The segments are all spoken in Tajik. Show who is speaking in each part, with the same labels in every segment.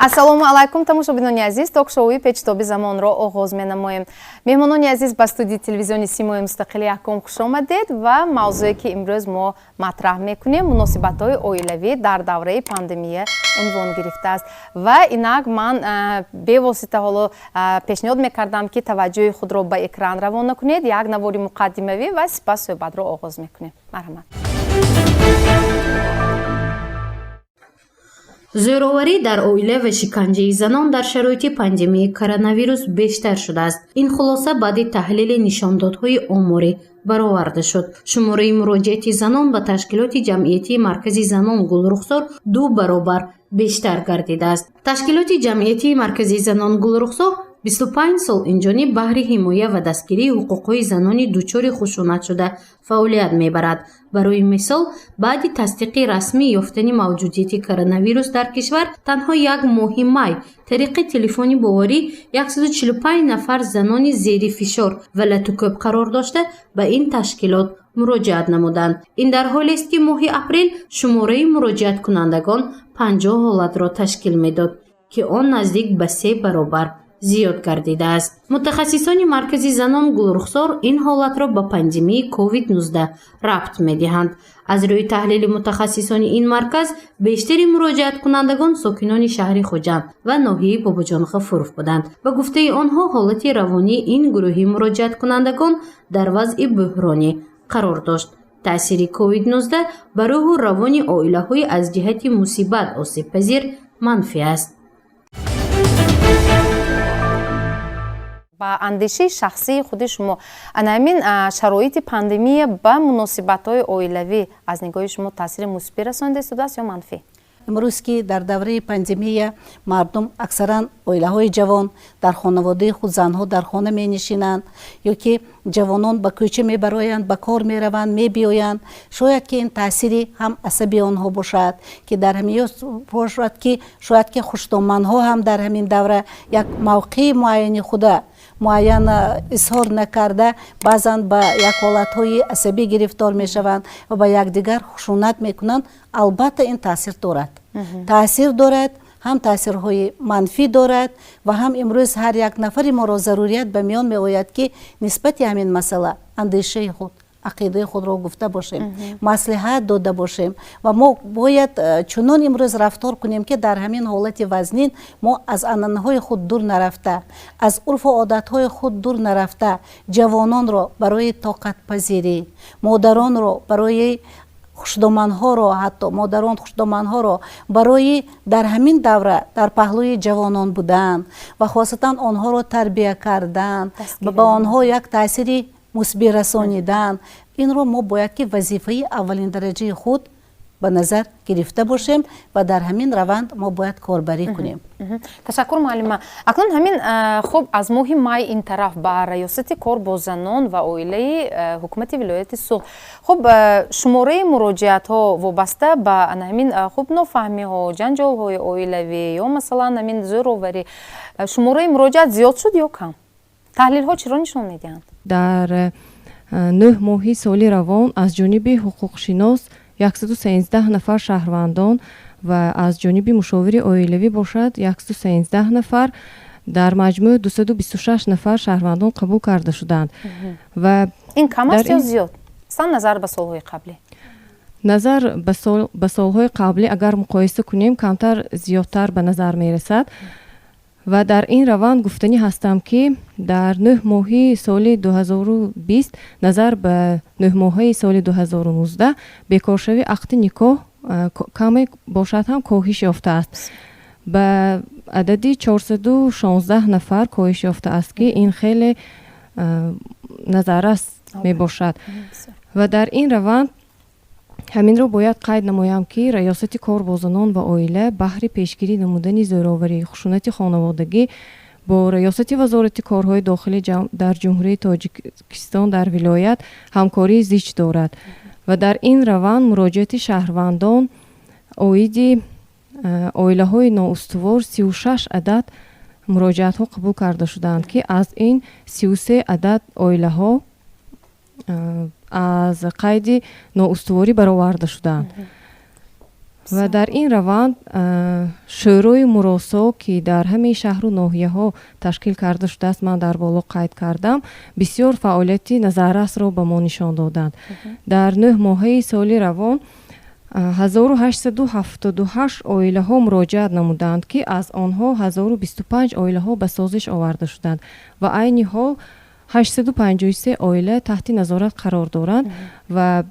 Speaker 1: Ассалому алайкум, тамошобинони азиз. Ток-шоуи «Печитоби замонро» оғоз менамоем. Меҳмонони азиз, ба студияи телевизиони «Симои мустақили Аҳком» хуш омадед ва мавзӯе, ки имрӯз мо матраҳ мекунем, муносибатҳои оилавӣ дар давраи пандемия унвон гирифтааст. Ва инак ман бевосита ҳоло пешниҳод мекардам, ки таваҷҷӯҳи худро ба экран равона кунед. Як навори муқаддимавӣ ва сипас суҳбатро оғоз мекунем. Марҳамат.
Speaker 2: Зӯроварӣ дар оила ва шиканҷаи занон дар шароити пандемияи коронавирус бештар шудааст. Ин хулоса баъди таҳлили нишондодҳои оморӣ бароварда шуд. Шумораи муроҷиати занон ба ташкилоти ҷамъиятии Маркази занон «Гулрухсор» ду баробар бештар гардидааст. Ташкилоти ҷамъиятии Маркази занон «Гулрухсор» 25 сол инҷониб баҳри ҳимоя ва дастгирии ҳуқуқҳои занони дучори хушунатшуда фаъолият мебарад. Барои мисол, баъди тасдиқи расмӣ ёфтани мавҷудияти коронавирус дар кишвар, танҳо як моҳи май тариқи телефони боварӣ 145 нафар занони зери фишор ва латукӯб қарор дошта ба ин ташкилот муроҷиат намуданд. Ин дар ҳолест, ки моҳи апрел шумораи муроҷиаткунандагон 50 ҳолатро ташкил медод, ки он наздик ба се баробар зиёд гардидааст. Мутахассисони Маркази занон «Гулрухсор» ин ҳолатро ба пандемияи COVID-19 рабт медиҳанд. Аз рӯи таҳлили мутахассисони ин марказ, бештари муроҷиаткунандагон сокинони шаҳри Хуҷанд ва ноҳияи Бобоҷон Ғафуров буданд. Ба гуфтаи онҳо, ҳолати равонии ин гурӯҳи муроҷиаткунандагон дар вазъи бӯҳронӣ қарор дошт. Таъсири COVID-19 ба рӯҳу равони оилаҳои аз ҷиҳати мусибат осебпазир манфӣ аст.
Speaker 1: Ба андешаи шахсии худи шумо, ана ҳамин шароити пандемия ба муносибатҳои оилавӣ аз нигоҳи шумо таъсири мусбӣ расонида истодааст ё манфӣ?
Speaker 3: Имрӯз, ки дар давраи пандемия мардум, аксаран оилаҳои ҷавон, дар хонаводаи худ, занҳо дар хона менишинанд ё ки ҷавонон ба кӯча мебароянд, ба кор мераванд, мебиёянд, шояд ки ин таъсири ҳам асаби онҳо бошад, ки дар ҳамин бошад, ки шояд ки хушдоманҳо ҳам дар ҳамин давра як мавқеи муайяни худа муайян изҳор накарда, баъзан ба як ҳолатҳои асабӣ гирифтор мешаванд ва ба якдигар хушунат мекунанд. Албатта, ин таъсир дорад, таъсир дорад, ҳам таъсирҳои манфӣ дорад ва ҳам имрӯз ҳар як нафари моро зарурият ба миён меояд, ки нисбати ҳамин масъала андешаи худ, ақидаи худро гуфта бошем, маслиҳат дода бошем. Ва мо бояд чунон имрӯз рафтор кунем, ки дар ҳамин ҳолати вазнин мо аз анъанаҳои худ дур нарафта, аз урфу одатҳои худ дур нарафта, ҷавононро барои тоқатпазирӣ, модаронро барои хушдоманҳоро, ҳатто модарон хушдоманҳоро барои дар ҳамин давра дар паҳлӯи ҷавонон будан ва хосатан онҳоро тарбия кардан ва ба онҳо як таъсири мусбӣ расонидан, инро мо бояд ки вазифаи аввалиндараҷаи худ ба назар гирифта бошем ва дар ҳамин раванд мо бояд корбарӣ кунем.
Speaker 1: Ташаккур, муаллима. Акнун ҳамин, хуб, аз моҳи май ин тараф ба Раёсати кор бо занон ва оилаи ҳукумати вилояти Суғд, хуб, шумораи муроҷиатҳо вобаста ба ана ҳамин, хуб, нофаҳмиҳо, ҷанҷолҳои оилавӣ ё масалан ҳамин зӯроварӣ, шумораи муроҷиат зиёд шуд ё кам? Таҳлилҳо чиро нишон медиҳанд?
Speaker 4: Дар 9 моҳи соли равон аз ҷониби ҳуқуқшинос 113 нафар шаҳрвандон ва аз ҷониби мушовири оилавӣ бошад 113 нафар, дар маҷмӯъ 226 нафар шаҳрвандон қабул карда шуданд. Ва
Speaker 1: ин кам аст ё зиёд сан назар ба солҳои қаблӣ?
Speaker 4: Назар ба солҳои қаблӣ агар муқоиса кунем, камтар зиёдтар ба назар мерасад. Ва дар ин раванд гуфтанӣ ҳастам, ки дар 9 моҳи соли 2020 назар ба 9 моҳаи соли 2019 бекоршавии ақди никоҳ каме бошад ҳам коҳиш ёфтааст, ба адади 416 нафар коҳиш ёфтааст, ки ин хеле назаррас мебошад. Ва дар ин раванд ҳаминро бояд қайд намоям, ки Раёсати кор бо занон ва оила баҳри пешгирӣ намудани зӯроварӣ, хушунати хонаводагӣ бо Раёсати Вазорати корҳои дохилӣ дар Ҷумҳурии Тоҷикистон дар вилоят ҳамкории зич дорад. Ва дар ин раванд муроҷиати шаҳрвандон оиди оилаҳои ноустувор 36 адад муроҷиатҳо қабул карда шудаанд, ки аз ин 33 адад оилаҳо аз қайди ноустуворӣ бароварда шудаанд. Ва дар ин раванд шӯрои муросо, ки дар ҳамаи шаҳру ноҳияҳо ташкил карда шудааст, ман дар боло қайд кардам, бисёр фаъолияти назаррасро ба мо нишон доданд. Дар 9 моҳаи соли равон 1878 оилаҳо муроҷиат намуданд, ки аз онҳо 1025 оилаҳо ба созиш оварда шуданд ва айни ҳол 853 оила таҳти назорат қарор доранд ва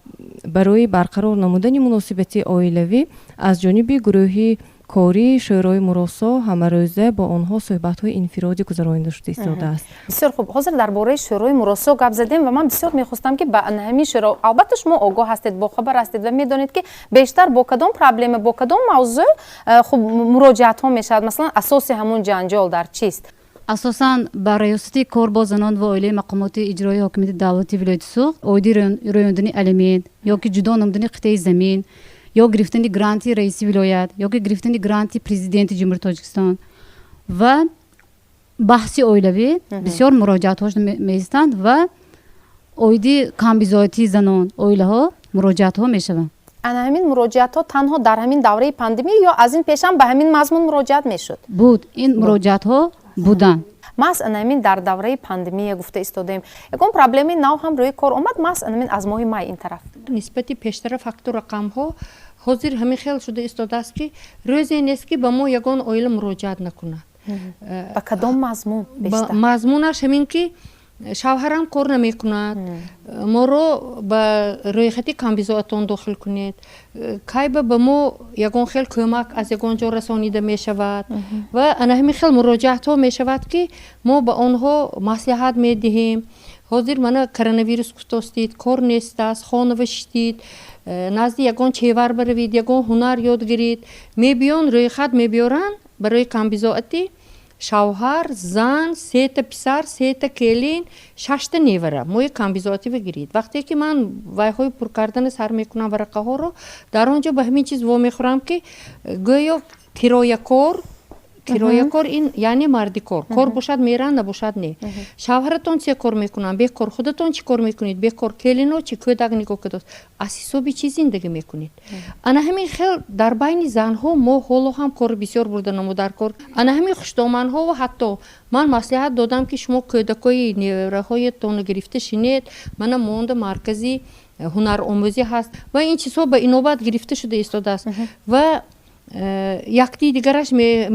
Speaker 4: барои барқарор намудани муносибати оилавӣ аз ҷониби гурӯҳи кории шӯрои муросо ҳамарӯза бо онҳо суҳбатҳои инфиродӣ гузаронида шуда истодааст.
Speaker 1: Бисёр хуб. Ҳозир дар бораи шӯрои муросо гап задем ва ман бисёр мехостам, ки ба ҳамин шӯро, албатта, шумо огоҳ ҳастед, бохабар ҳастед ва медонед, ки бештар бо кадом проблема, бо кадом мавзӯъ хуб муроҷиатҳо мешавад. Масалан, асоси ҳамун ҷанҷол дар чист?
Speaker 5: Асосан ба Раёсати кор бо занон ва оилаи мақомоти иҷроии ҳокимияти давлати вилояти Суғд оиди рӯёндани алимент ё ки ҷудо намудани қитъаи замин ё гирифтани гранти раиси вилоят ё ки гирифтани гранти президенти Ҷумҳурии Тоҷикистон ва баҳси оилавӣ бисёр муроҷиатҳо меистанд ва оиди камбизоатии занон, оилаҳо муроҷиатҳо мешаванд.
Speaker 1: Ана ҳамин муроҷиатҳо танҳо дар ҳамин давраи пандемия ё аз ин пешам ба ҳамин мазмун муроҷиат мешуд?
Speaker 5: Буд, ин муроҷиатҳо буданд.
Speaker 1: Маҳз ана ҳамин дар давраи пандемия гуфта истодаем, ягон проблемаи нав ҳам рӯи кор омад, маҳз ана ҳамин аз моҳи май ин тараф?
Speaker 6: Нисбати пештара факту рақамҳо ҳозир ҳамин хел шуда истодааст, ки рӯзе нест, ки ба мо ягон оила муроҷиат накунад.
Speaker 1: Ба кадом мазмун бештар?
Speaker 6: Мазмунаш ҳамин, ки шавҳарам кор намекунад, моро ба рӯйхати камбизоатон дохил кунед, кайба ба мо ягон хел кӯмак аз ягон ҷо расонида мешавад. Ва ана ҳамин хел муроҷиатҳо мешавад, ки мо ба онҳо маслиҳат медиҳем. Ҳозир мана коронавирус гуфтостид, кор нестааст, хонава шиштид, назди ягон чевар баравид, ягон ҳунар ёд гирид. Мебиён, рӯйхат мебиёранд барои камбизоатӣ: шавҳар, зан, сета писар, сета келин, шашта невара, мои камбизоатива гирид. Вақте ки ман вайҳои пур кардана сар мекунам, варақаҳоро, дар он ҷо ба ҳамин чиз вомехӯрам, ки гӯё кироякор. Кироякор ин яъне мардикор. Кор бошад, меран, набошад, не. Шавҳаратон че кор мекунанд? Бекор. Худатон чӣ кор мекунед? Бекор. Келино чӣ? Кӯдак нигоҳ кардост. Аз ҳисоби чӣ зиндагӣ мекунед? Ана ҳамин хел дар байни занҳо мо ҳоло ҳам кори бисёр бурда намудар кор. Ана ҳамин хушдоманҳо ва ҳатто ман маслиҳат додам, ки шумо кӯдакои невараҳоятонро гирифта шинед, мана монда маркази ҳунаромӯзӣ ҳаст ва ин чизҳо ба инобат гирифта шуда истодааст. Ва яктии дигараш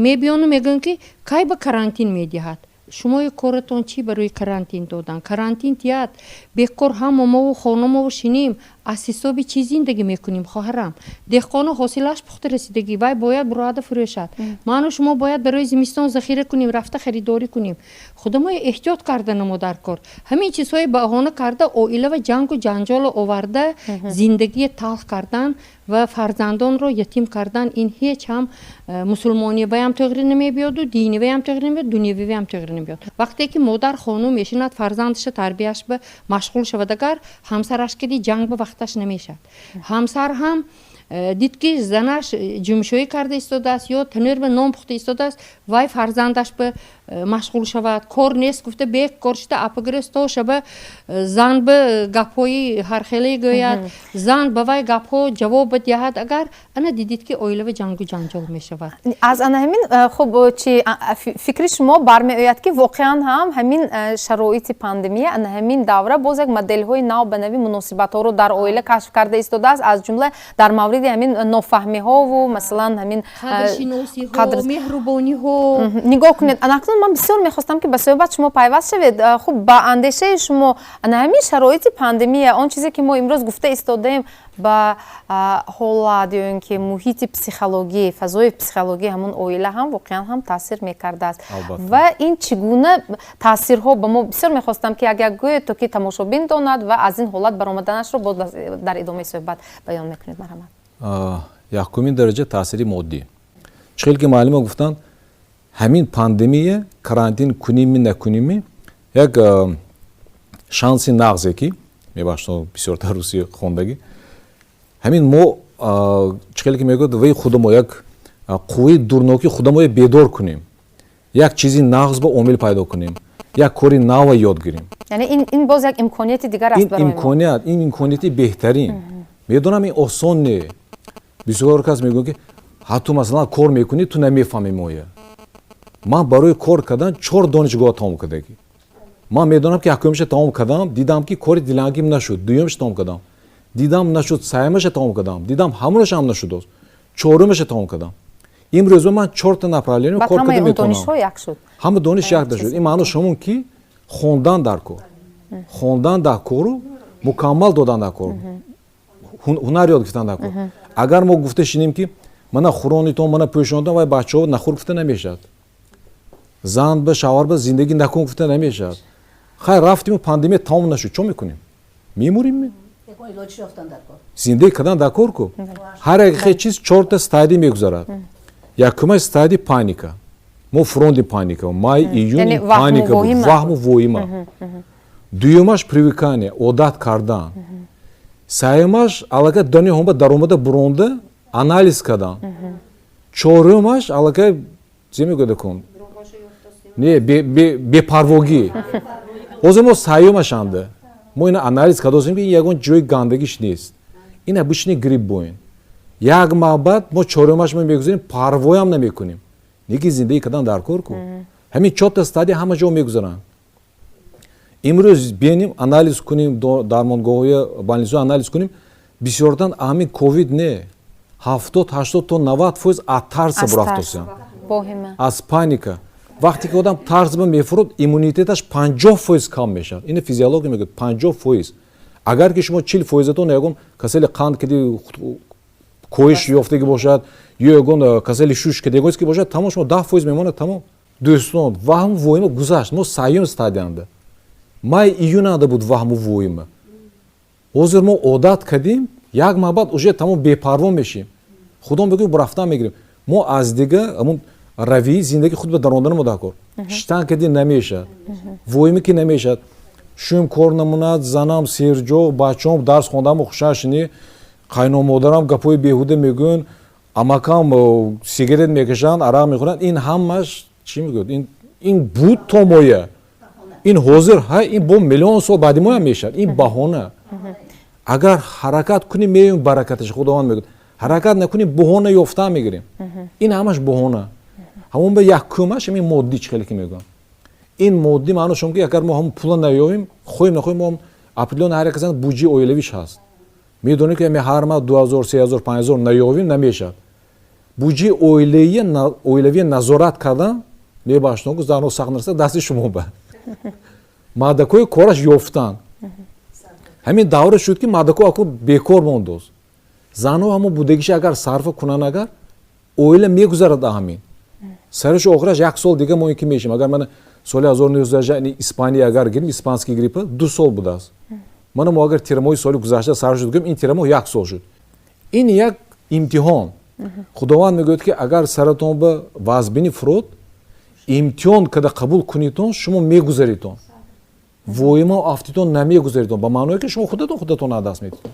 Speaker 6: мебиёну мегӯянд, ки кай ба карантин медиҳад? Шумои коратон чӣ барои карантин додан? Карантин тият, бекор ҳамо мову хонамову шинем, аз ҳисоби чӣ зиндагӣ мекунем? Хоҳарам, деҳқону ҳосилаш пухта расидагӣ, вай бояд буроада фурӯшад. Ману шумо бояд барои зимистон захира кунем, рафта харидорӣ кунем. Худамои эҳтиёт карда намо дар кор. Ҳамин чизҳои баҳона карда, оилава ҷангу ҷанҷоло оварда, зиндагие талх кардан ва фарзандонро ятим кардан, ин ҳеҷ ҳам мусулмониваям туғри намебиёду, диниваям туғри намебиёд, дунявиваям туғри намебиёд. Вақте ки модар хонум мешинад, фарзандаша тарбияш ба машғул шавад, агар ҳамсараш киди ҷанг ба вақташ намешавад. Ҳамсар ҳам дид, ки занаш ҷумшӯӣ карда истодааст ё танӯр ба нон пухта истодааст, вай фарзандаш ба машғул шавад. Кор нест гуфта, бекор шуда, апагирӯз то шаба зан ба гапҳои ҳархеле гӯяд, зан ба вай гапҳо ҷавоб диҳад. Агар ана дидид, ки оилава ҷангу ҷанҷол мешавад.
Speaker 1: Аз ана ҳамин хуб, чи фикри шумо бармеояд, ки воқеан ҳам ҳамин шароити пандемия, ана ҳамин давра боз як моделҳои нав ба нави муносибатҳоро дар оила кашф карда истодааст, аз ҷумла дар мавриди ҳамин нофаҳмиҳову, масалан, ҳамин
Speaker 6: қадршиносиҳо, меҳрубониҳо?
Speaker 1: Нигоҳ кунед, анакнун ман бисёр мехостам, ки ба суҳбат шумо пайваст шавед. Хуб, ба андешаи шумо, ана ҳамин шароити пандемия, он чизе ки мо имрӯз гуфта истодаем, ба ҳолат ё ин ки муҳити психологӣ, фазои психологии ҳамон оила ҳам воқеан ҳам таъсир мекардааст? Ва ин чӣ гуна таъсирҳо ба мо, бисёр мехостам, ки як як гӯед, то ки тамошобин донад ва аз ин ҳолат баромаданашро боз дар идомаи суҳбат баён мекунед. Марҳамат.
Speaker 7: Якумин дараҷа таъсири моддӣ. Чӣ хел ки муаллима гуфтанд, ҳамин пандемия, карантин куними накуними, як шанси нағзе, ки, мебахшед, бисёртар русӣ хондагӣ, ҳамин мо, чӣ хеле ки мегӯяд, вай худамо як қувваи дурнокӣ худамоя бедор кунем, як чизи нағз ба омил пайдо кунем, як кори нава ёд гирем.
Speaker 1: Яъне ин боз як имконияти дигар аст.
Speaker 7: Ин имконият, ин имконияти беҳтарин. Медонам, ин осон не. Бисёр кас мегӯяд, ки ҳа, ту, масалан, кор мекунӣ, ту намефаҳмӣ моя. Ман барои кор кардан чор донишгоҳ тамом кардагӣ. Ман медонам, ки якумиша тамом кардам, дидам, ки кори дилангим нашуд. Дуюмиша тамом кардам, дидам, нашуд. Сеюмаша тамом кардам, дидам, ҳамонашам нашудост. Чорумаша тамом кардам. Имрӯз ман чорта направление кор карда метавонам. Ҳама дониш якда шуд. Ин маъно шумон, ки хондан дар кор, хондан дар кору мукаммал додан дар кор, ҳунар ёд гирифтан дар кор. Агар мо гуфта шинем, ки мана хӯронитон, мана пӯшонитон, вай бачаҳо нахӯр гуфта намешавад, зан ба шавҳар ба зиндагӣ накун гуфта намешавад. Хайр, рафтиму пандемия тамом нашуд, чо мекунем? Мемурим? Зиндагӣ кардан дар кор ку. Ҳар як хел чиз чорта стадия мегузарад. Якумаш стадия паника. Мо фронти паника, май, июн паника буд, ваҳму воҳима. Дуюмаш привыкание, одат кардан. Сеюмаш аллакай дунё ҳомба даромада буронда, анализ кардан. Чорумаш аллакай зе мегӯяд кун, не, бепарвогӣ. Ҳозир мо сеюмашанда. Мо ина анализ кардосем, ки ин ягон ҷои гандагиш нест, ин обычный грипп боин. Як маҳ баъд мо чорумаш мо мегузарем, парвоям намекунем. Неки зиндагӣ кардан дар кор ку. Ҳамин чорта стадия ҳама ҷо мегузаранд. Имрӯз бинем, анализ кунем, дармонгоҳҳои больницаҳо анализ кунем, бисёртан ҳамин ковид не, 70, 80 то 90% аз тарса бурафтосиям, аз паника. Вақте ки одам тарс ба мефурод, иммунитеташ 50% кам мешавад. Ина физиология мегӯяд, 50%. Агар ки шумо 40 фоизатон ягон касали қанд киди коҳиш ёфтагӣ бошад ё ягон касали шуш киди, ягон ки бошад, тамом, шумо 10% мемонад, тамом. Дӯстон, ваҳму воҳима гузашт. Мо сеюм стадиянда, май, июнада буд ваҳму воҳима. Ҳозир мо одат кардем, як маҳ баъд уже тамом, бепарво мешем. Худо мегӯ, рафтан мегирем. Мо аз дига ҳамун равии зиндагии худ ба дарондани мо дар кор штан кади намешавад, воҳима ки намешавад. Шӯм кор намонад, занам серҷо, бачаом дарс хондамо хушаш не, қайномодарам гапҳои беҳуда мегӯянд, амакам сигарет мекашанд, арақ мехӯранд. Ин ҳамаш чӣ мегӯяд? Ин буд то моя, ин ҳозир ҳа, ин бо миллион сол баъди моя мешавад. Ин баҳона. Агар ҳаракат кунем, меём баракаташ, Худованд мегӯяд. Ҳаракат накунем, баҳона ёфтан мегирем. Ин ҳамаш баҳона. Ҳамон ба якумаш ҳамин моддӣ, чӣ хеле ки мегӯям, ин моддӣ маъно шум, ки агар мо ҳамон пула наёбем, хоҳем нахоҳем, мо определённо ҳар як касан буҷаи оилавиш ҳаст. Медонем, ки ҳар маҳ 2000, 3000, 5000 наёбем, намешавад. Буҷаи оилавия назорат кардан, мебахшед, занҳо сахт нараса, дасти шумо ба мардакҳои кораш ёфтан. Ҳамин давра шуд, ки мардакҳо аку бекор мондост. Занҳо ҳамон будагиша агар сарфа кунанд, агар оила мегузарад, ҳамин сарашу охираш як сол дига мо ин ки мешем. Агар мана соли 1918 Испания агар гирем, испанский гриппа 2 сол будааст. Мана мо агар тирамоҳи соли гузашта сар шуд гӯем, ин тирамоҳ як сол шуд. Ин як имтиҳон. Худованд мегӯяд, ки агар саратон ба вазбини фурод, имтиҳон када қабул кунитон, шумо мегузаритон, воҳима афтитон намегузаритон, ба маъное ки шумо худатон аз даст медитон.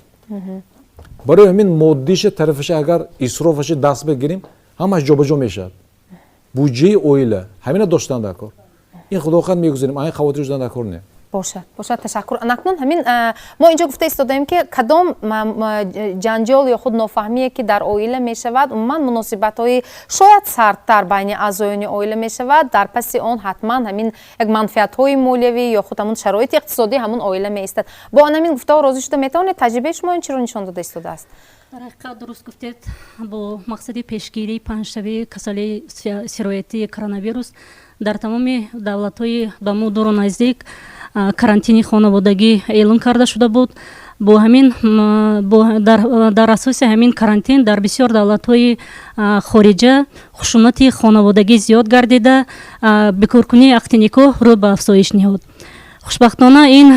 Speaker 7: Барои ҳамин моддиша тарафаша агар исрофаша даст бигирем, ҳамаш ҷобаҷо мешавад. Буҷаи оила ҳамина доштан дар кор. Ин худохоҳад мегузарем, айн хавотир шудан дар кор не.
Speaker 1: Бошад, бошад, ташаккур. Акнун ҳамин мо инҷо гуфта истодаем, ки кадом ҷанҷол ё худ нофаҳмие ки дар оила мешавад, умуман муносибатҳои шояд сардтар байни аъзоёни оила мешавад, дар паси он ҳатман ҳамин як манфиатҳои молиявӣ ё худ ҳамун шароити иқтисодии ҳамун оила меистад. Бо ан ҳамин гуфтаҳо розӣ шуда метавонед? Таҷрибаи шумо ин чиро нишон дода истодааст?
Speaker 5: Дар ҳақиқат, дуруст гуфтед. Бо мақсади пешгирии паҳншавии касалии сироятии коронавирус дар тамоми давлатҳои ба мо дуру наздик карантини хонаводагӣ эълон карда шуда буд. Бо ҳамин, дар асоси ҳамин карантин дар бисёр давлатҳои хориҷа хушунати хонаводагӣ зиёд гардида, бекоркунии ақди никоҳ рӯ ба афзоиш ниҳод. Хушбахтона, ин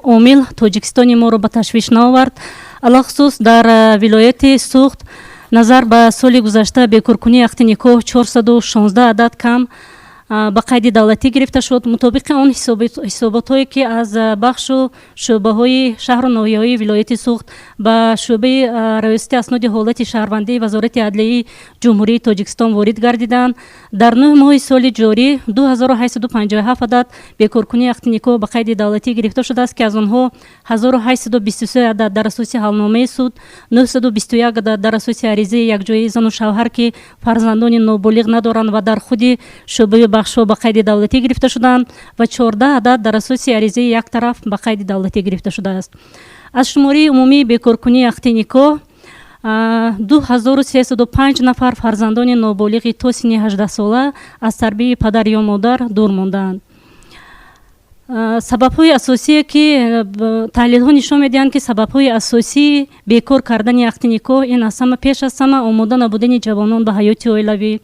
Speaker 5: омил Тоҷикистони моро ба ташвиш наовард. Алахусус дар вилояти Суғд назар ба соли гузашта бекоркунии ақди никоҳ 416 адад кам.
Speaker 8: Ба қайди давлатӣ гирифта шуд. Мутобиқи он ҳисоботҳое, ки аз бахшу шӯъбаҳои шаҳру ноҳияҳои вилояти Суғд ба шӯъбаи раёсати асноди ҳолати шаҳрвандии Вазорати адлияи Ҷумҳурии Тоҷикистон ворид гардиданд, дар 9 моҳи соли ҷорӣ 2857 адад бекоркунии ақди никоҳ ба қайди давлатӣ гирифта шудааст, ки аз онҳо 1823 адад дар асоси ҳалномаи суд, 921 адад дар асоси аризаи якҷояи зану шавҳар, ки фарзандони ноболиғ надоранд ва дар худи шӯъбаи бахшҳо ба қайди давлатӣ гирифта шуданд, ва 14 адад дар асоси аризаи як тараф ба қайди давлатӣ гирифта шудааст. Аз шумораи умумии бекоркунии ақди никоҳ 2305 нафар фарзандони ноболиғи то синни 18сола аз тарбияи падар ё модар дур мондаанд. Сабабҳои асосие, ки таҳлилҳо нишон медиҳанд, ки сабабҳои асосии бекор кардани ақди никоҳ ин аз ҳама, пеш аз ҳама, омода набудани ҷавонон ба ҳаёти оилавӣ,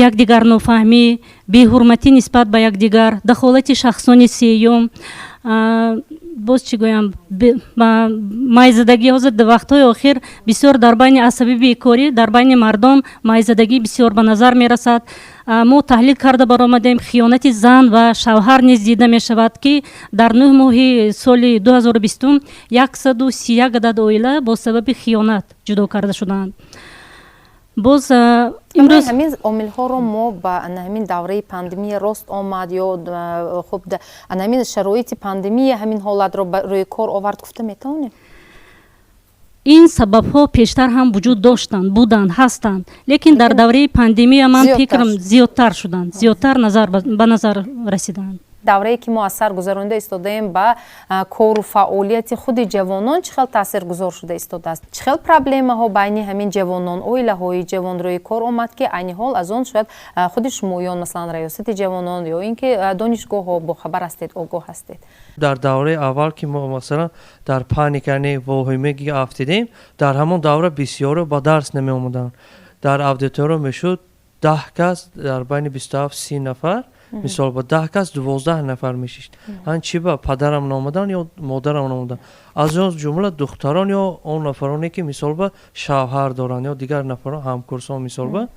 Speaker 8: якдигарнофаҳмӣ, беҳурматӣ нисбат ба якдигар, дахолати шахсони сеюм, боз чӣ гӯям, майзадагӣ. Ҳозир дар вақтҳои охир бисёр дар байни, аз сабаби бекорӣ, дар байни мардон майзадагӣ бисёр ба назар мерасад. Мо таҳлил карда баромадем, хиёнати зан ва шавҳар низ дида мешавад, ки дар 9 моҳи соли 2020 131 адад оила бо сабаби хиёнат ҷудо карда шуданд. Боз
Speaker 1: имрӯз ҳамин омилҳоро мо ба ҳамин давраи пандемия рост омад ё хуб, ҳамин шароити пандемия ҳамин ҳолатро рӯи кор овард, гуфта метавонем?
Speaker 8: Ин сабабҳо пештар ҳам вуҷуд доштанд, буданд, ҳастанд, лекин дар давраи пандемия, ман фикрам, зиёдтар шуданд, зиёдтар ба назар расиданд.
Speaker 1: Даврае ки мо аз сар гузаронида истодаем, ба кору фаъолияти худи ҷавонон чӣ хел таъсиргузор шуда истодааст? Чӣ хел проблемаҳо байни ҳамин ҷавонон, оилаҳои ҷавон рӯи кор омад, ки айни ҳол аз он шояд худи шумоён, масалан раёсати ҷавонон ё ин ки донишгоҳҳо, бохабар ҳастед, огоҳ ҳастед?
Speaker 9: Дар давраи аввал, ки мо, масалан, дар паника, яъне воҳимагӣ афтидем, дар ҳамон давра бисёро ба дарс намеомаданд. Дар аудитория мешуд 10 кас, дар байни 27-30 нафар, мисол, ба 10 кас 12 нафар мешишт. Ан чи ба падарам наомадан ё модарам наомадан, аз он ҷумла духтарон ё он нафароне, ки, мисол, ба шавҳар доранд ё дигар нафарон, ҳамкурсон. Мисол, ба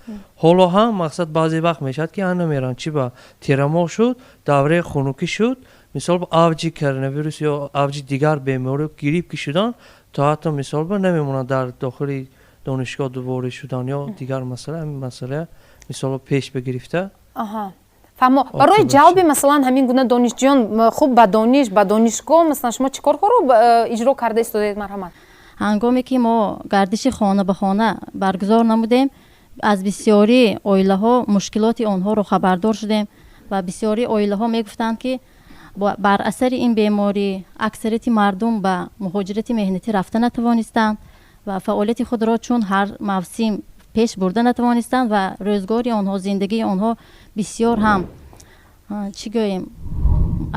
Speaker 9: ҳоло ҳам, мақсад, баъзе вақт мешавад, ки ан намеранд. Чи ба тирамоҳ шуд, давраи хунукӣ шуд, мисол, ба авҷи коронавирус ё авҷи дигар беморӣ, грипп ки шудан, то ҳатто, мисол, ба намемонанд дар дохили донишгоҳ ворид шудан ё дигар масъала. Ҳамин масъала, мисол, пеш бигирифта.
Speaker 1: Фаҳмо. Барои ҷалби, масалан, ҳамин гуна донишҷӯён, хуб, ба донишгоҳ, масалан, шумо чӣ корҳоро иҷро карда истодаед? Марҳамат.
Speaker 5: Ҳангоме ки мо гардиши хона ба хона баргузор намудем, аз бисёри оилаҳо мушкилоти онҳоро хабардор шудем ва бисёри оилаҳо мегуфтанд, ки бар асари ин беморӣ аксарияти мардум ба муҳоҷирати меҳнатӣ рафта натавонистанд ва фаъолияти худро чун ҳар мавсим пеш бурда натавонистанд ва рӯзгори онҳо, зиндагии онҳо бисёр ҳам, чӣ гӯем,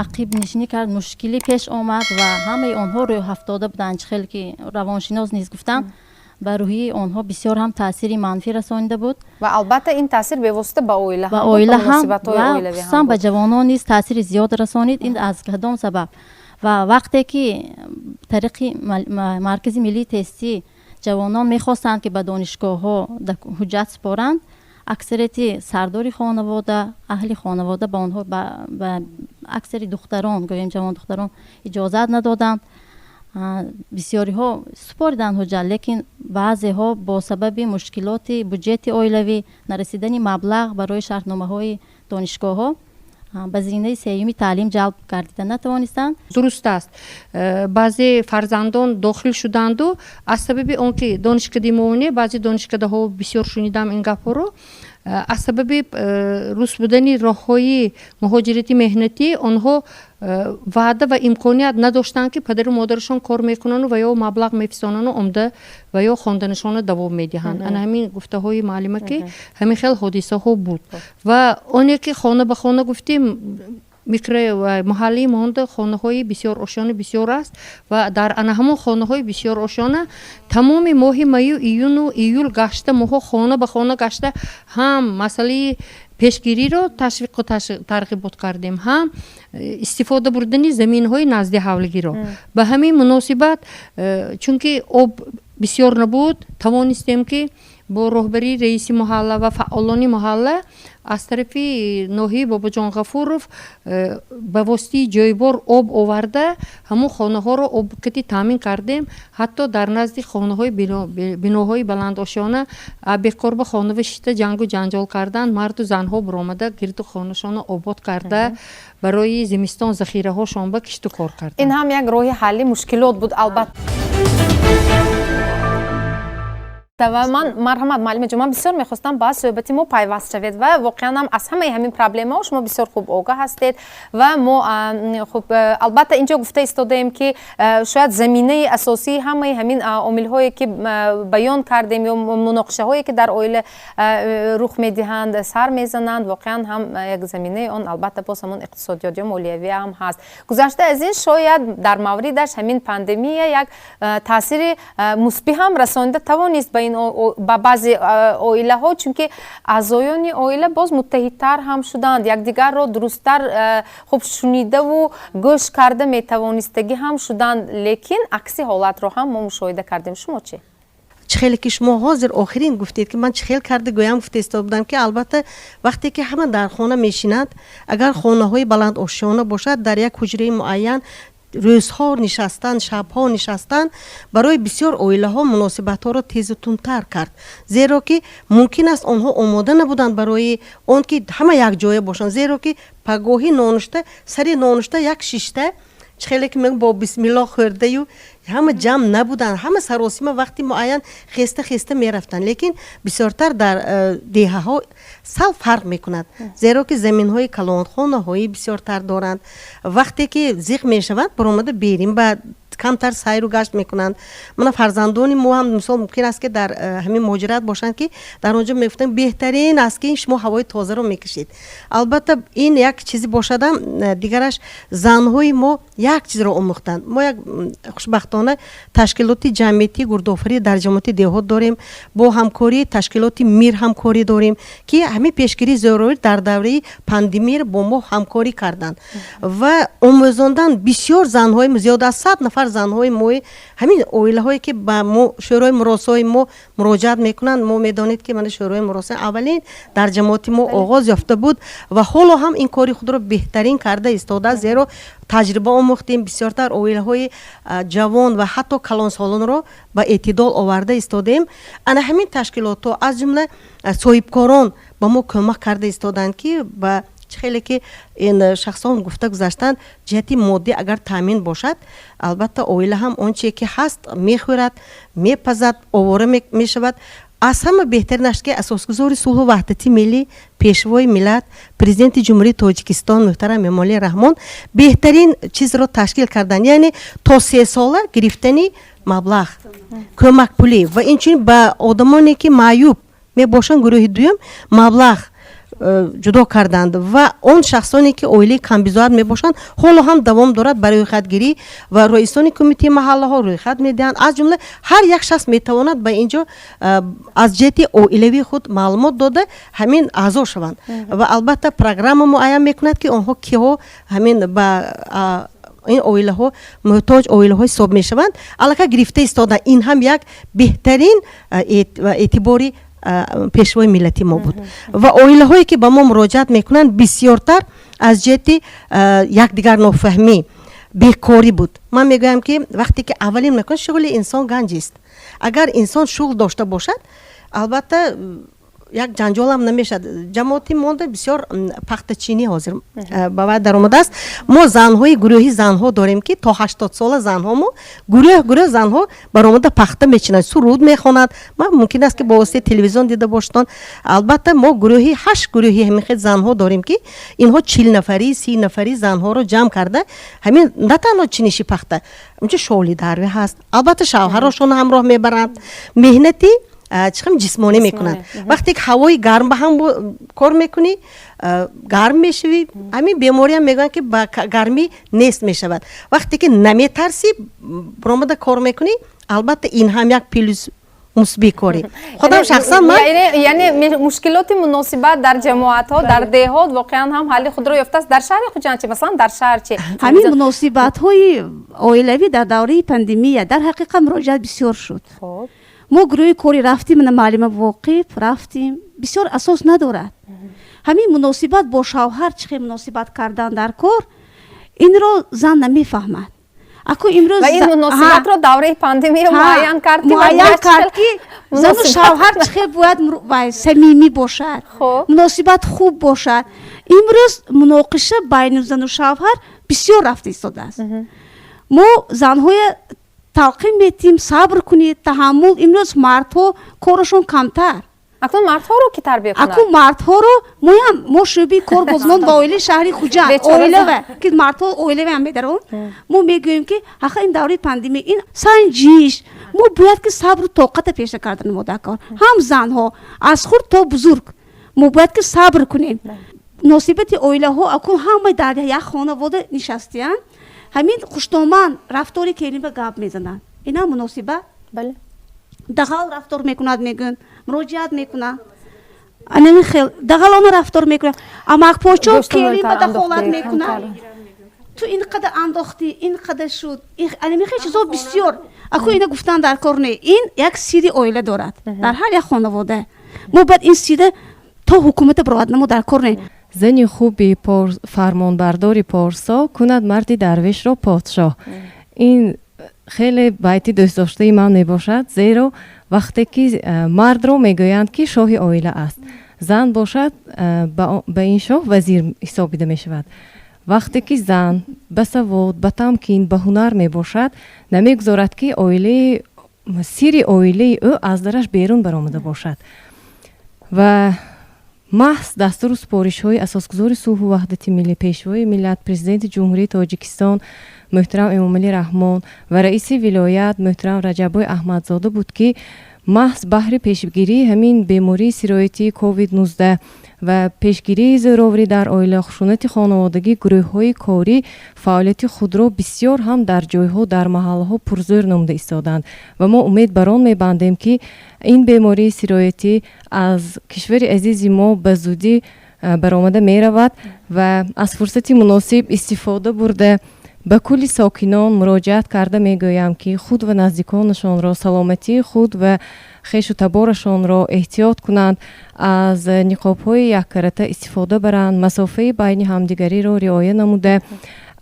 Speaker 5: ақибнишинӣ кард, мушкилӣ пеш омад ва ҳамаи онҳо рӯҳафтода буданд. Чӣ хеле ки равоншинос низ гуфтанд, ба рӯҳияи онҳо бисёр ҳам таъсири манфӣ расонида буд.
Speaker 1: Ва албатта ин таъсир бевосита ба оила
Speaker 5: ба оила ҳам ва хусусан ба ҷавонон низ таъсири зиёд расонид. Ин аз кадом сабаб? Ва вақте ки тариқи Маркази миллии тестӣ ҷавонон мехостанд, ки ба донишгоҳҳо ҳуҷҷат супоранд, аксарияти сардори хонавода, аҳли хонавода ба онҳо, ба аксари духтарон, гӯем, ҷавондухтарон иҷозат надоданд. Бисёриҳо супориданд ҳуҷҷат, лекин баъзеҳо бо сабаби мушкилоти буҷети оилавӣ, нарасидани маблағ барои шартномаҳои донишгоҳҳо ба зинаи сеюми таълим ҷалб гардида натавонистанд.
Speaker 6: Дуруст аст, баъзе фарзандон дохил шуданду аз сабаби он ки донишкадаи мо не, баъзе донишкадаҳо, бисёр шунидам ин гапҳоро, аз сабаби руст будани роҳҳои муҳоҷирати меҳнатӣ онҳо ваъда ва имконият надоштанд, ки падару модарашон кор мекунану ва ё маблағ мефисонану омда ва ё хонданашонро давом медиҳанд. Ана ҳамин гуфтаҳои муаллима, ки ҳамин хел ҳодисаҳо буд. Ва оне ки хона ба хона гуфтем, микро маҳаллии монда хонаҳои бисёр ошёна бисёр аст ва дар ана ҳамон хонаҳои бисёр ошёна тамоми моҳи маю, июну июл гашта, моҳо хона ба хона гашта, ҳам масъалаи пешгириро ташвиқу тарғибот кардем, ҳам истифода бурдани заминҳои назди ҳавлигиро. Ба ҳамин муносибат, чунки об бисёр набуд, тавонистем, ки бо роҳбарии раиси маҳалла ва фаъолони маҳалла. Аз тарафи ноҳияи Бобоҷон Ғафуров ба воситаи ҷойбор об оварда, ҳамун хонаҳоро обкати таъмин кардем. Ҳатто дар назди хонаҳои биноҳои баландошёна бекор ба хонава шита ҷангу ҷанҷол кардан, марду занҳо буромада гирду хонашонро обод карда, барои зимистон захираҳошон ба кишту кор карданд.
Speaker 1: Ин ҳам як роҳи ҳалли мушкилот буд, албатта. Ва ман, марҳамат, муаллима ҷон, ман бисёр мехостам ба суҳбати мо пайваст шавед ва воқеан ҳам аз ҳамаи ҳамин проблемаҳо шумо бисёр хуб огаҳ ҳастед. Ва мо, хуб, албатта, инҷо гуфта истодаем, ки шояд заминаи асосии ҳамаи ҳамин омилҳое ки баён кардем ё муноқишаҳое ки дар оила рух медиҳанд, сар мезананд, воқеан ҳам як заминаи он, албатта, боз ҳамон иқтисодиёт ё молиявӣ ҳам ҳаст. Гузашта аз ин, шояд дар мавридаш ҳамин пандемия як таъсири мусбӣ ҳам расонида тавонист ба ин, ба баъзе оилаҳо, чунки аъзоёни оила боз муттаҳидтар ҳам шуданд, якдигарро дурусттар хуб шунидаву гӯш карда метавонистагӣ ҳам шуданд. Лекин акси ҳолатро ҳам мо мушоҳида кардем. Шумо чӣ?
Speaker 10: Чӣ хеле ки шумо ҳозир охирин гуфтед, ки ман чӣ хел карда гӯям, гуфта истода будам, ки албатта, вақте ки ҳама дар хона мешинанд, агар хонаҳои баландошёна бошад, дар як ҳуҷраи муайян рӯзҳо нишастан, шабҳо нишастан барои бисёр оилаҳо муносибатҳоро тезу тунтар кард, зеро ки мумкин аст онҳо омода набуданд барои он ки ҳама якҷоя бошанд, зеро ки пагоҳӣ нонушта, сари нонушта як шишта, чӣ хеле ки мегӯям, бо бисмилло хӯрдаю ҳама ҷамъ набуданд, ҳама саросима вақти муайян хеста хеста мерафтанд. Лекин бисёртар дар деҳаҳо сал фарқ мекунад, зеро ки заминҳои калон, хонаҳои бисёртар доранд. Вақте ки зиқ мешаванд, баромада берин ба камтар сайру гашт мекунанд. Мана, фарзандони мо ҳам, мисол, мумкин аст ки дар ҳамин муҳоҷират бошанд, ки дар он ҷо мегуфтанд, беҳтарин аст ки шумо ҳавои тозаро мекашед. Албатта, ин як чизе бошадам, дигараш, занҳои мо як чизро омӯхтанд. Мо як, хушбахтона, ташкилоти ҷамъиятии гурдофарӣ дар ҷамоати деҳот дорем, бо ҳамкории ташкилоти Мир ҳамкорӣ дорем, ки ҳамин пешгирии зӯроварӣ дар давраи пандемияро бо мо ҳамкорӣ карданд ва омӯзонданд бисёр занҳои, зиёда аз 100 нафар занҳои мои ҳамин оилаҳое ки ба мо, шӯрои муросои мо муроҷиат мекунанд. Мо медонед, ки мана шӯрои муросо аввалин дар ҷамоати мо оғоз ёфта буд ва ҳоло ҳам ин кори худро беҳтарин карда истодааст, зеро таҷриба омӯхтем, бисёртар оилаҳои ҷавон ва ҳатто калонсолонро ба эътидол оварда истодаем. Ана ҳамин ташкилотҳо, аз ҷумла соҳибкорон, ба мо кӯмак карда истоданд, ки ба чӣ хеле ки ин шахсон гуфта гузаштанд, ҷиҳати моддӣ агар таъмин бошад, албатта, оила ҳам он чие ки ҳаст мехӯрад, мепазад, овора мешавад. Аз ҳама беҳтаринаш, ки асосгузори сулҳу ваҳдати миллӣ, пешвои миллат, Президенти Ҷумҳурии Тоҷикистон муҳтарам Эмомалӣ Раҳмон беҳтарин чизро ташкил карданд, яъне то 3 сола гирифтани маблағ кӯмакпулӣ ва инчунин ба одамоне ки маъюб мебошанд, гурӯҳи дуюм, маблағ ҷудо карданд ва он шахсоне ки оилаи камбизоат мебошанд, ҳоло ҳам давом дорад ба рӯйхатгирӣ ва раисони кумитаи маҳаллаҳо рӯйхат медиҳанд. Аз ҷумла ҳар як шахс метавонад ба ин ҷо аз ҷиҳати оилавии худ маълумот дода, ҳамин аъзо шаванд ва албатта программа муайян мекунад, ки онҳо киҳо ҳамин ба ин оилаҳо, муҳтоҷ оилаҳо ҳисоб мешаванд, аллакай гирифта истода. Ин ҳам як беҳтарин эътибори пешвои миллати мо буд. Ва оилаҳое ки ба мо муроҷиат мекунанд, бисёртар аз ҷиҳати якдигар нофаҳмӣ, бекорӣ буд. Ман мегӯям, ки вақте ки аввалин мекунад, шуғли инсон ганҷист. Агар инсон шуғл дошта бошад, албатта, як ҷанҷолам намешавад. Ҷамоати монда бисёр пахтачинӣ ҳозир ба вай даромадааст. Мо занҳои гурӯҳи занҳо дорем, ки то 80-сола занҳо, мо гурӯҳ гурӯҳ занҳо баромада пахта мечинанд, суруд мехонанд. Ман мумкин аст, ки бо воситаи телевизион дида бошедон. Албатта, мо гурӯҳи ҳашт гурӯҳи ҳамин хел занҳо дорем, ки инҳо 40 нафарӣ, 30 нафарӣ занҳоро ҷамъ карда, ҳамин на танҳо чиниши пахта, онҷо шолидарвӣ ҳаст, албатта, шавҳарошонро ҳамроҳ мебаранд, меҳнати чӣ хел ҷисмонӣ мекунанд. Вақте ки ҳавои гарм ба ҳам кор мекунӣ, гарм мешавӣ, ҳамин бемориам мегӯянд, ки ба гармӣ нест мешавад. Вақте ки наметарсӣ, баромада кор мекунӣ, албатта, ин ҳам як плюс мусбии корӣ. Худам шахсан ман
Speaker 1: Яъне мушкилоти муносибат дар ҷамоатҳо, дар деҳот воқеан ҳам ҳалли худро ёфтааст. Дар шаҳри Хуҷанд чи, масалан, дар шаҳр чи?
Speaker 11: Ҳамин муносибатҳои оилавӣ дар давраи пандемия дар ҳақиқат муроҷиат бисёр шуд. Мо гурӯҳи кори рафтем, мана муаллима воқиф, рафтем, бисёр асос надорад. Ҳамин муносибат бо шавҳар, чӣ хел муносибат кардан дар кор, инро зан намефаҳмад. Аку имрӯз
Speaker 1: ва ин муносибатро давраи пандемия муайян кард.
Speaker 11: Муайян кард, ки зану шавҳар чӣ хел бояд самимӣ бошад, муносибат хуб бошад. Имрӯз муноқиша байни зану шавҳар бисёр рафта истодааст. Мо занҳоя талқин метиҳем: сабр кунед, таҳаммул. Имрӯз мардҳо корашон камтар.
Speaker 1: Акнун мардҳоро ки тарбия кунад?
Speaker 11: Акун мардҳоро моям, мо шӯъбаи кор бо занон ва оилаи шаҳри Хуҷанд, оилава ки мардҳо оилаваам медарон, мо мегӯем, ки аха, ин давраи пандемия, ин санҷиш, мо бояд ки сабру тоқата пеша кардан мо дар кор. Ҳам занҳо аз хурд то бузург, мо бояд ки сабр кунем. Муносибати оилаҳо акун ҳама дар як хонавода нишастиянд, ҳамин хуштоман рафтори келинба гап мезананд, инам муносибат дағал рафтор мекунад, мегӯянд, муроҷиат мекунад, анами хел дағалона рафтор мекунад. Амакпочо келин ба дахолат мекунад: ту ин қадар андохтӣ, ин қадар шуд. Анами хел чизо бисёр. Аку ина гуфтан дар кор не, ин як сирри оила дорад. Дар ҳар як хонавода мо бояд ин сирра то ҳукумата бировад намо дар кор не.
Speaker 4: Зани хуби фармонбардори порсо кунад марди дарвешро подшоҳ. Ин хеле байти дӯстдоштаи ман мебошад, зеро вақте ки мардро мегӯянд, ки шоҳи оила аст, зан бошад, ба ин шоҳ вазир ҳисобида мешавад. Вақте ки зан ба савод, ба тамкин, ба ҳунар мебошад, намегузорад, ки оилаи сирри оилаи ӯ аз дараш берун баромада бошад. Ва маҳз дастуру супоришҳои асосгузори сулҳу ваҳдати миллӣ, Пешвои миллат, Президенти Ҷумҳурии Тоҷикистон муҳтарам Эмомалӣ Раҳмон ва раиси вилоят муҳтарам Раҷаббой Аҳмадзода буд, ки маҳз баҳри пешгирии ҳамин бемории сироятии COVID-19 ва пешгирии зӯроварӣ дар оила, хушунати хонаводагӣ гурӯҳҳои корӣ фаъолияти худро бисёр ҳам дар ҷойҳо, дар маҳаллаҳо пурзӯр намуда истоданд. Ва мо умед бар он мебандем, ки ин бемории сироятӣ аз кишвари азизи мо ба зудӣ баромада меравад. Ва аз фурсати муносиб истифода бурда, ба кулли сокинон муроҷиат карда мегӯям, ки худ ва наздиконашонро, саломатии худ ва хешу таборашонро эҳтиёт кунанд, аз ниқобҳои яккарата истифода баранд, масофаи байни ҳамдигариро риоя намуда,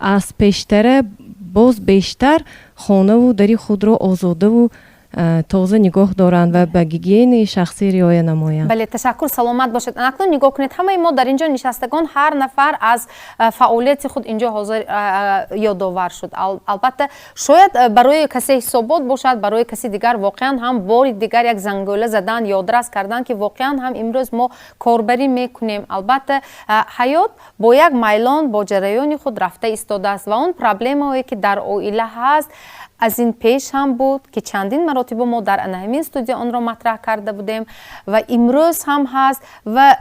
Speaker 4: аз пештара боз бештар хонаву дари худро озодаву тоза нигоҳ доранд ва ба гигиенаи шахсӣ риоя намоянд.
Speaker 1: Бале, ташаккур, саломат бошед. Акнун нигоҳ кунед, ҳамаи мо дар ин ҷо нишастагон, ҳар нафар аз фаъолияти худ инҷо ҳозир ёдовар шуд. Албатта, шояд барои касе ҳисобот бошад, барои каси дигар воқеан ҳам бори дигар як зангӯла задан, ёдрас кардан, ки воқеан ҳам имрӯз мо корбарӣ мекунем. Албатта, ҳаёт бо як майлон, бо ҷараёни худ рафта истодааст ва он проблемаҳое, ки дар оила ҳаст, аз ин пеш ҳам буд, ки чандин маротиба мо дар ана ҳамин студия онро матраҳ карда будем ва имрӯз ҳам ҳаст ва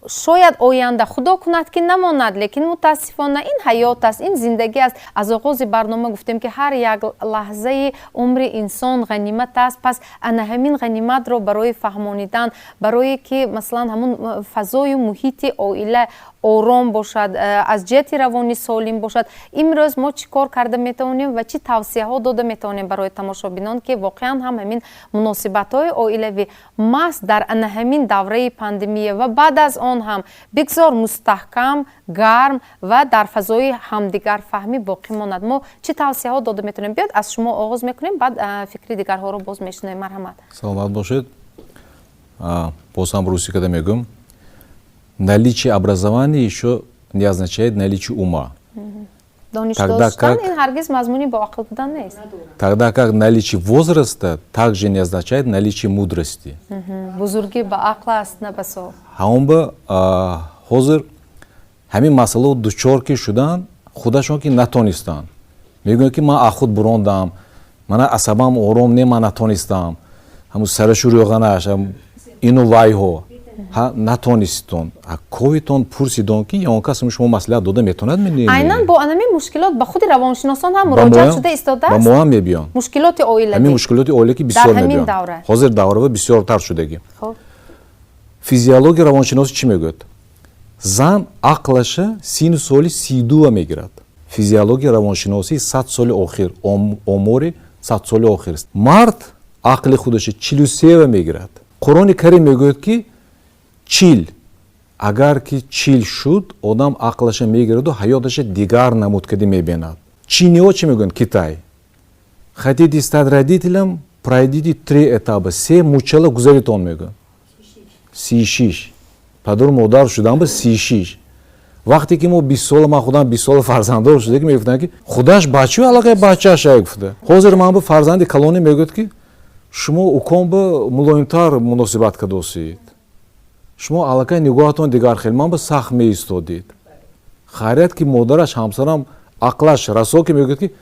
Speaker 1: шояд оянда, худо кунад, ки намонад, лекин мутаассифона ин ҳаёт аст, ин зиндагӣ аст. Аз оғози барнома гуфтем, ки ҳар як лаҳзаи умри инсон ғанимат аст. Пас ана ҳамин ғаниматро барои фаҳмонидан, барое ки, масалан, ҳамун фазою муҳити оила ором бошад, аз ҷиҳати равонӣ солим бошад, имрӯз мо чӣ кор карда метавонем ва чӣ тавсияҳо дода метавонем барои тамошобинон, ки воқеан ҳам ҳамин муносибатҳои оилавӣ маҳз дар ана ҳамин давраи пандемия ва баъд аз он ҳам бигзор мустаҳкам, гарм ва дар фазои ҳамдигарфаҳмӣ боқӣ монад? Мо чӣ тавсияҳо дода метавонем? Биёд, аз шумо оғоз мекунем, баъд фикри дигарҳоро боз мешунавем. Марҳамат.
Speaker 7: Саломат бошед. Боз ҳам русӣ када мегӯм: наличие образования еще не означает наличие ума.
Speaker 1: Дониш доштан ин ҳаргиз мазмуни боақл будан нест.
Speaker 7: Тогда как наличие возраста также не означает наличие мудрости.
Speaker 1: Бузургӣ ба ақл аст, на ба сол.
Speaker 7: Ҳамон ба ҳозир ҳамин масъалао дучор ки шуданд, худашон ки натонистанд, мегӯянд, ки ман аз худ бурондам, мана асабам ором не, ман натонистам, ҳамун сарашу рӯғанаш, ину вайҳо натонистон. Ковитон пурсидон, ки он кас шумо маслиҳат дода метавонад.
Speaker 1: Айнан бо анамин мушкилот ба худи равоншиносон ҳам муроҷиат шуда истодааст.
Speaker 7: Ба мо ҳам мебиён.
Speaker 1: Мушкилоти оилавӣ.
Speaker 7: Ҳамин мушкилоти оила ки бисёр мебиён ҳозир, даврава бисёртар шудагӣ. Физиология, равоншиносӣ чӣ мегӯяд? Зан ақлаша сину соли 32-ва мегирад. Физиология, равоншиносии 100 соли охир, омори 100 соли охир. Мард ақли худаша 43-ва мегирад. Қуръони Карим мегӯяд, ки 40. Агар ки 40 шуд, одам ақлаша мегираду ҳаёташа дигар намуд кади мебинад. Чиниҳо чӣ мегӯянд? Китай: «Хотите стать родителем, пройдите три этапа», се мучала гузаритон мегӯянд. 36 падару модар шудан ба 36. Вақте ки мо 20 сола, ман худам 20 сола фарзанддор шуда, ки мегуфтанд, ки худаш бачаю аллакай бачаша гуфта. Ҳозир ман ба фарзанди калонӣ мегӯяд, ки шумо уком ба мулоимтар муносибат кардосид, шумо аллакай нигоҳатон дигар хел, ман ба сахт меистодид. Хайрият, ки модараш, ҳамсарам, ақлаш расо, ки мегӯяд, ки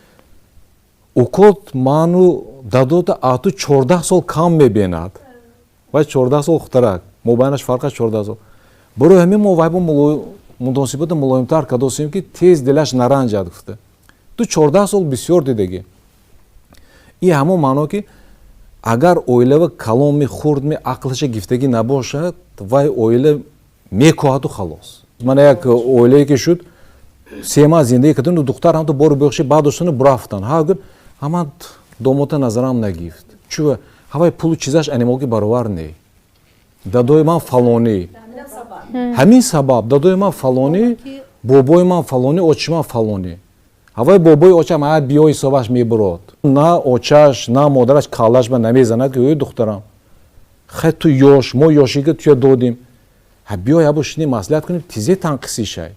Speaker 7: укот ману дадота ату 14 сол кам мебинад, вай 14 сол хутарак, мобайнаш фарқаш 14 сол. Барои ҳамин мо вай бо муносибати мулоимтар кардосем, ки тез дилаш наранҷад гуфта. Ту 14 сол бисёр дидагӣ. И ҳамон маъно, ки агар оилава калонми хурдми ақлаша гифтагӣ набошад, вай оила мекоҳаду халос. Мана як оилае ки шуд, 3 маҳ зиндагӣ карданд, духтар ҳамто бору бехши баъд доштану бурафтанд. Ҳа, гуфт, ҳама домота назарам нагифт, чу ҳавай пулу чизаш анимоки баровар не. Дадои ман фалонӣ, ҳамин сабаб дадои ман фалонӣ, бобои ман фалонӣ, очи ман фалонӣ. Ҳавои бобои очам а биё ҳисобаш мебурод, на очаш, на модараш каллаш ба намезанад, ки ӯ духтарам, хай, ту ёш, мо ёшига туя додим, ҳа, биё ябо шинем, маслиҳат кунем, тизе танқисӣ шай.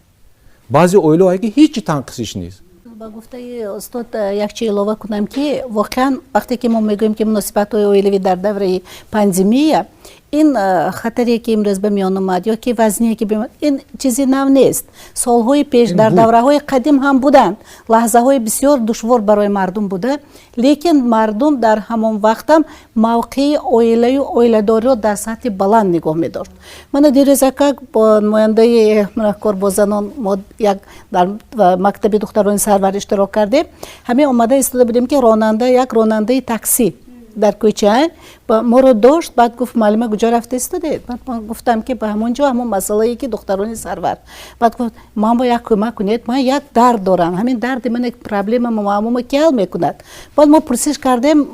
Speaker 7: Баъзе оилаҳое ки ҳеҷи танқисиш нест.
Speaker 3: Ба гуфтаи устод як чи илова кунам, ки воқеан вақте ки мо мегӯем, ки муносибатҳои оилавӣ дар давраи пандемия, ин хатаре ки имрӯз ба миён омад ё ки вазне ки, ин чизи нав нест. Солҳои пеш, дар давраҳои қадим ҳам буданд лаҳзаҳои бисёр душвор барои мардум буда, лекин мардум дар ҳамон вақтам мавқеи оилаю оиладориро дар сатҳи баланд нигоҳ медошт. Мана дирӯзакак бо намояндаи кор бо занон мо як дар мактаби духтарони Сарвар иштирок кардем. Ҳамин омада истода будем, ки ронанда, як ронандаи таксӣ дар кӯча моро дошт. Баъд гуфт: «Муаллима, куҷо рафта истодед?» Баъд ман гуфтам, ки ба ҳамон ҷо, ҳамон масъалае ки духтарони Сарвар. Баъд гуфт: «Ман бо як кӯмак кунед, ман як дард дорам, ҳамин дарди ман, проблема муаммомо ки ҳал мекунад?» Баъд мо пурсиш кардем,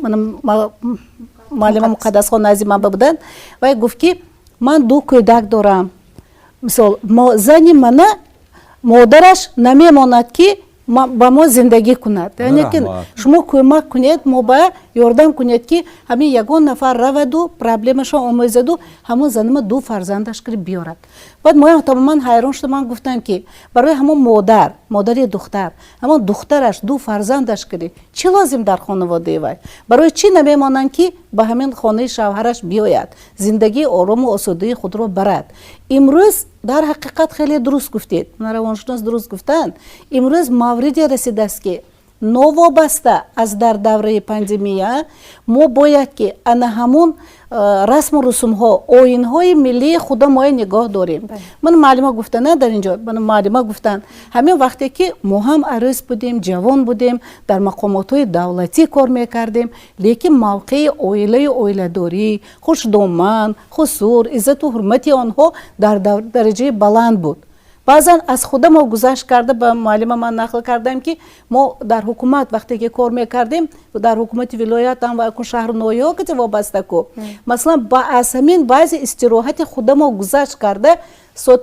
Speaker 3: муаллима Муқаддасхон назди ман буданд. Вай гуфт, ки ман ду кӯдак дорам, мисол, зани мана модараш намемонад, ки ба мо зиндагӣ кунад, яъне ки шумо кӯмак кунед, мо ба ёрдам кунед, ки ҳамин ягон нафар раваду проблемашо омӯзаду ҳамон занима ду фарзандаш кири биёрад. Баъд моям тамоман ҳайрон шудам. Ман гуфтам, ки барои ҳамон модар, модари духтар, ҳамон духтараш, ду фарзандаш кири чӣ лозим дар хонаводаи вай? Барои чӣ намемонанд, ки ба ҳамин хонаи шавҳараш биёяд, зиндагии орому осудаи худро барад? Имрӯз дар ҳақиқат хеле дуруст гуфтед, равоншинос дуруст гуфтанд. Имрӯз мавриде расидааст, ки новобаста аз дар давраи пандемия мо бояд ки ана ҳамун расму русумҳо, оинҳои миллии худо моя нигоҳ дорем. Ман муаллима гуфтана дар инҷо, муаллима гуфтанд, ҳамин вақте ки мо ҳам арӯс будем, ҷавон будем, дар мақомотҳои давлатӣ кор мекардем, лекин мавқеи оилаю оиладорӣ, хушдоман, хусур, иззату ҳурмати онҳо дар дараҷаи баланд буд. Баъзан аз худа мо гузашт карда, ба муаллима ман нақл кардам, ки мо дар ҳукумат вақте ки кор мекардем, дар ҳукумати вилоятам ва шаҳру ноҳияҳо ки вобаста ку, масалан, аз ҳамин баъзе истироҳати худа мо гузашт карда,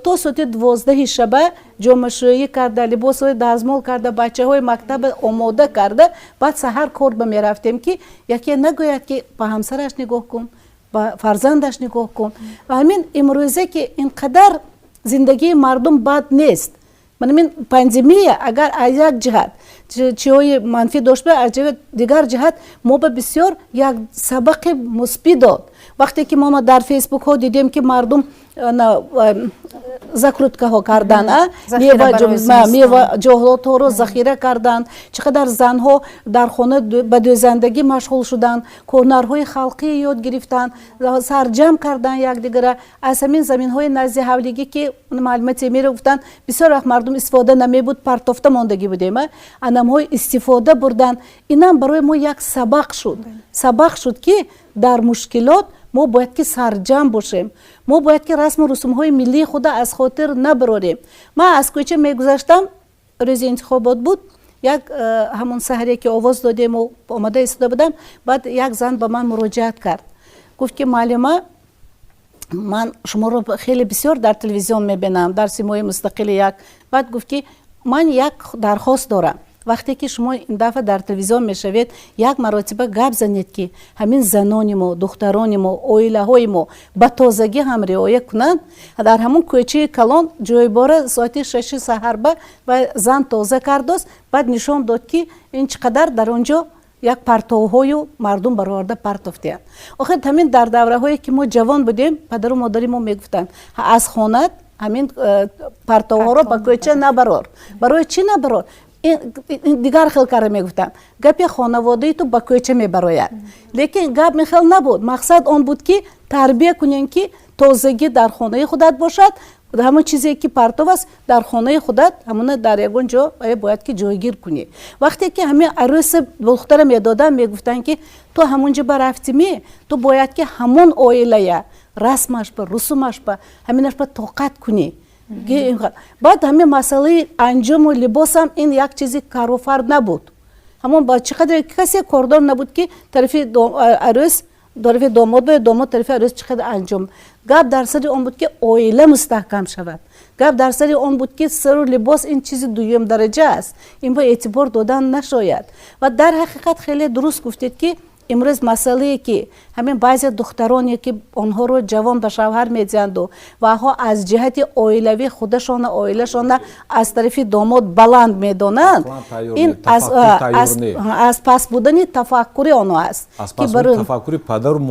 Speaker 3: то соати 12-и шаба ҷомашӯӣ карда, либосҳои дазмол карда, бачаҳои мактаба омода карда, баъд саҳар кор ба мерафтем, ки яке нагӯяд, ки ба ҳамсараш нигоҳ кун, ба фарзандаш нигоҳ кун. Ва ҳамин имрӯзе ки ин қадар зиндагии мардум бад нест, манамин пандемия агар аз як ҷиҳат чиҳои манфӣ дошт, аз дигар ҷиҳат мо ба бисёр як сабақи мусбӣ дод. Вақте ки мо дар фейсбукҳо дидем, ки мардум закруткаҳо кардан, меваҷоҳоторо захира карданд, чӣ қадар занҳо дар хона ба дӯзандагӣ машғул шуданд, ҳунарҳои халқӣ ёд гирифтанд, сарҷамъ карданд якдигара. Аз ҳамин заминҳои назди ҳавлигӣ, ки муаллима Темира гуфтанд, бисёр вақт мардум истифода намебуд, партофта мондагӣ будем, анамҳои истифода бурданд. Инам барои мо як сабақ шуд, сабақ шуд, ки дар мушкилот мо бояд ки сарҷамъ бошем, мо бояд ки расму русумҳои миллии худа аз хотир набарорем. Ман аз кӯча мегузаштам, рӯзи интихобот буд, як ҳамон саҳаре ки овоз додему омода истода будам, баъд як зан ба ман муроҷиат кард, гуфт, ки муаллима Ман шуморо хеле бисёр дар телевизион мебинам, дар Симои мустақили як. Баъд гуфт, ки ман як дархост дорам: вақте ки шумо ин дафъа дар телевизион мешавед, як маротиба гап занед, ки ҳамин занони мо, духтарони мо, оилаҳои мо ба тозагӣ ҳам риоя кунанд. Дар ҳамон кӯчаи калон ҷойбора соати 6-и саҳарба ва зан тоза кардост. Баъд нишон дод, ки ин чӣ қадар дар он ҷо як партовҳою мардум бароварда партофтиянд. Охир ҳамин дар давраҳое ки мо ҷавон будем, падару модари мо мегуфтанд: аз хонат ҳамин партовҳоро ба кӯча набарор. Барои чӣ набарор? Дигар хел кара мегуфтанд: гапи хонаводаи ту ба кӯча мебарояд. Лекин гап ин хел набуд. Мақсад он буд, ки тарбия кунем, ки тозагӣ дар хонаи худат бошад. Ҳамон чизе ки партов аст дар хонаи худат, ҳамона дар ягон ҷо бояд ки ҷойгир кунӣ. Вақте ки ҳамин арӯси духтара медоданд, мегуфтанд, ки ту ҳамон ҷо барафтимӣ, ту бояд ки ҳамон оилая расмаш ба русумаш ба ҳаминаш ба тоқат кунӣ. Баъд ҳамин масъалаи анҷому либосам, ин як чизи карофар набуд. Ҳамон ба чӣ қадр касе кордор набуд, ки тарафи арӯс тарафи домод бояд, домод тарафи арӯс чӣ қадр анҷом. Гап дар сари он буд, ки оила мустаҳкам шавад. Гап дар сари он буд, ки сару либос ин чизи дуюм дараҷа аст, ин ба эътибор додан нашояд. Ва дар ҳақиқат хеле дуруст гуфтед, ки имрӯз масъалае, ки ҳамин баъзе духтароне, ки онҳоро ҷавон ба шавҳар медиҳанду ваҳо аз ҷиҳати оилавӣ худашона, оилашона аз тарафи домод баланд медонанд, ин аз паст будани тафаккури онҳо аст.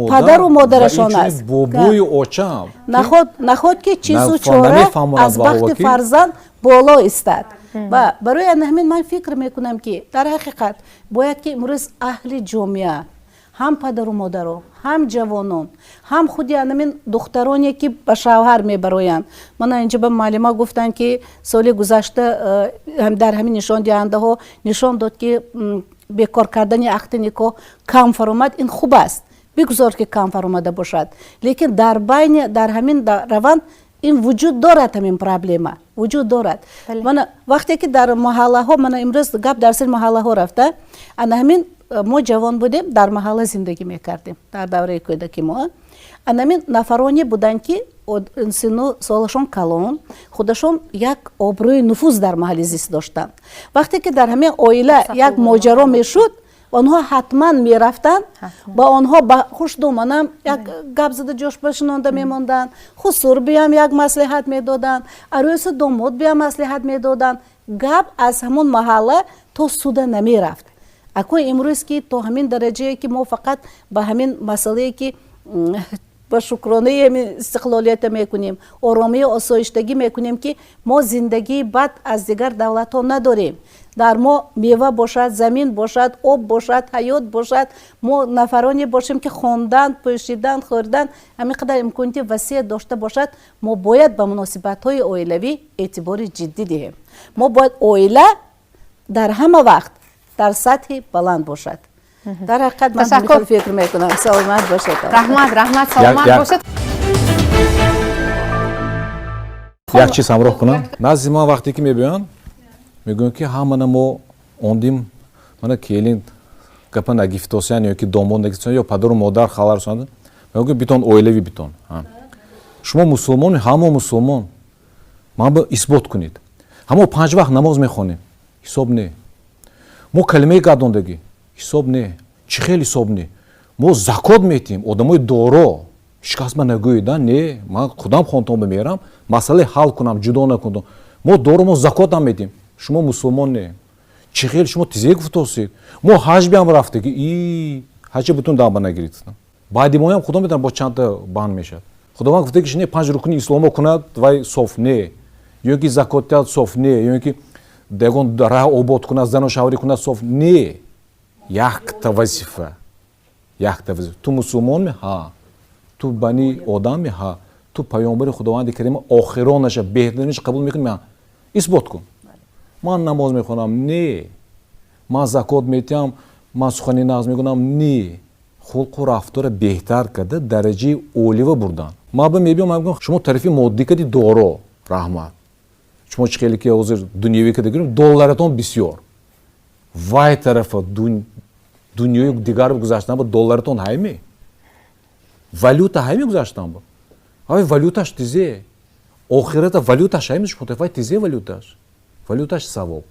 Speaker 7: Падару
Speaker 3: модарашон аст.
Speaker 7: Бобою очам.
Speaker 3: Наход ки чизу чора аз бахти фарзанд боло истад. Ва барои ана ҳамин ман фикр мекунам, ки дар ҳақиқат бояд ки имрӯз аҳли ҷомеа, ҳам падару модаро, ҳам ҷавонон, ҳам худи анамин духтароне, ки ба шавҳар мебароянд. Мана инҷа ба муаллима гуфтанд, ки соли гузашта дар ҳамин нишондиҳандаҳо нишон дод, ки бекор кардани ақди никоҳ кам фаромад. Ин хуб аст, бигузор ки кам фаромада бошад, лекин дар байни дар ҳамин раванд ин вуҷуд дорад, ҳамин проблема вуҷуд дорад. Мана вақте ки дар маҳаллаҳо, мана имрӯз гап дар сари маҳаллаҳо рафта, ана ҳамин мо ҷавон будем, дар маҳалла зиндагӣ мекардем. Дар давраи кӯдаки мо анамин нафароне буданд, ки сину солашон калон, худашон як обрӯи нуфуз дар маҳалли зист доштанд. Вақте ки дар ҳамин оила як моҷаро мешуд, онҳо ҳатман мерафтанд, ба онҳо ба хушдоманам як гап зада, ҷош башинонда мемонданд, хусур биям як маслиҳат медоданд, арӯсу домод биям маслиҳат медоданд. Гап аз ҳамон маҳалла то суда намерафт. Ако имрӯз ки то ҳамин дараҷае, ки мо фақат ба ҳамин масъалае, ки ба шукронаи ҳамин истиқлолията мекунем, оромию осоиштагӣ мекунем, ки мо зиндагии бад аз дигар давлатҳо надорем. Дар мо мева бошад, замин бошад, об бошад, ҳаёт бошад, мо нафароне бошем, ки хондан, пӯшидан, хӯрдан ҳамин қадар имконияти васеъ дошта бошад, мо бояд ба муносибатҳои оилавӣ эътибори ҷиддӣ диҳем. Мо бояд оила дар ҳама вақт дар сатҳи баланд бошад. Дар ҳақиқат ман ҳамин фикр мекунам. Саломат бошед.
Speaker 1: Раҳмат, раҳмат, саломат бошед.
Speaker 7: Як чиз ҳамроҳ кунам. Назди ман вақте ки мебиёянд, мегӯянд, ки ҳамана мо ондим, мана келин гапа нагифтосиян ё ки домод нагифтосиян, ё падару модар халал расонанд. Мегӯям: битон оилавӣ битон. Шумо мусулмон? Ҳамо мусулмон. Ман ба исбот кунед. Ҳамо панҷ вақт намоз мехонем. Ҳисоб не. Мо калимаи гардондагӣ, ҳисоб не. Чӣ хел ҳисоб не? Мо закот метиҳем, одамои доро. Ҳеҷ кас ба нагӯеда, не, ман худам хонтон бимерам, масъалаи ҳал кунам, ҷудо накунам. Мо доро, мо закотам метиҳем. Шумо мусулмон не. Чӣ хел шумо тизе гуфтосед? Мо ҳаҷ биам рафтагӣ, и ҳаҷа бутун дам ба нагирид. Баъди моям худо медонад, бо чандта банд мешавад. Худованд гуфта, ки не панҷ рукни исломо кунад, вай соф не, ё ки закот диҳад, соф не, ё ки ягон раҳ обод кунад, зану шавҳарӣ кунад, соф не. Якта вазифа, якта вазифа: ту мусулмонми? Ҳа. Ту бани одамми? Ҳа. Ту паёмбари Худованди Карима охиронаша, беҳтаринаш қабул мекунӣ? Ҳа. Исбот кун. Ман намоз мехонам, не, ман закот метиҳам, ман сухани нағз мекунам, не. Хулқу рафтора беҳтар карда, дараҷаи олива бурдан. Ман ба мебиём, ман мегӯям: шумо тарафи моддӣ кади доро, раҳмат. Шумо чӣ хеле ки ҳозир дунёвӣ када гирем, долларатон бисёр. Вай тарафа дунёи дигар гузаштан ба долларатон ҳайме, валюта ҳайме гузаштан ба. Ай, валюташ тизе, охирата валюташ аймиш, вай тизе валюташ. Валюташ савоб.